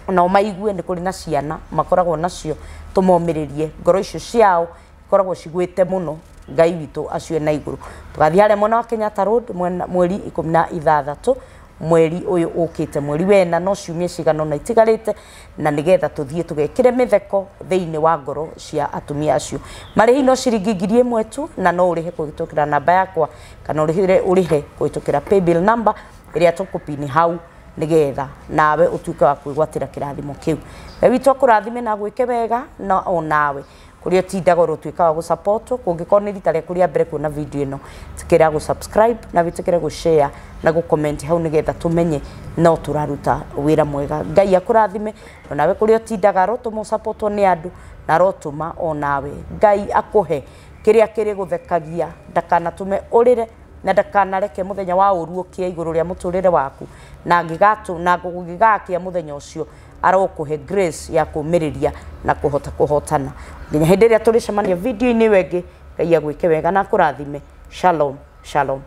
nao maigue nĩ kũrĩ na ciana makoragwo nacio, tũmomĩrĩrie ngoro icio ciao ikoragwo cigwĩte mũno. Ngai witũ acio na igũrũ. Tũgathiĩ harĩa mwena wa Kenyatta Road mweri 16 mweri ũyũ ũkĩte, mweri wena, no ciumia cigana ũna itigarĩte, na nĩgetha tũthiĩ tũgekĩre mĩtheko thĩinĩ wa ngoro cia atumia acio. Marĩhi no ciringi 1000 tu, na no ũrĩhe kũhĩtũkĩra namba yakwa kana ũrĩhe kũhĩtũkĩra paybill number ĩrĩa tũkũpini hau, nĩgetha nawe ũtuĩke wa kwĩgwatĩra kĩrathimo kĩu. Ngai witũ akũrathime na agwĩke wega, na onawe kũrĩa ũtindaga ũrotwĩka wa gũsupport. Kũngĩkorwo nĩ rita rĩaku rĩa mbere kuona video ĩno, ĩtĩkĩra gũ-subscribe na wĩtĩkĩre gũ-share na gũ-comment hau, nĩgetha tũmenye no tũraruta wĩra mwega. Ngai akũrathime onawe kũrĩa ũtindaga, arotũma ũsupportwo nĩ andũ na arotũma onawe Ngai akũhe kĩrĩa kĩrĩ gũthekagia, ndakanatũme ũrĩre na ndakanareke mũthenya wa ũru ũkĩe igũrũ rĩa mũtũrĩre waku, na ngũgĩgakia mũthenya ũcio arokũhe grace ya kũmĩrĩria na kũhota kũhotana. Nginya hĩndĩ ĩrĩa tũrĩcemania video-inĩ ĩyo ĩngĩ, Ngai agwĩke wega na akũrathime. Shalom, shalom.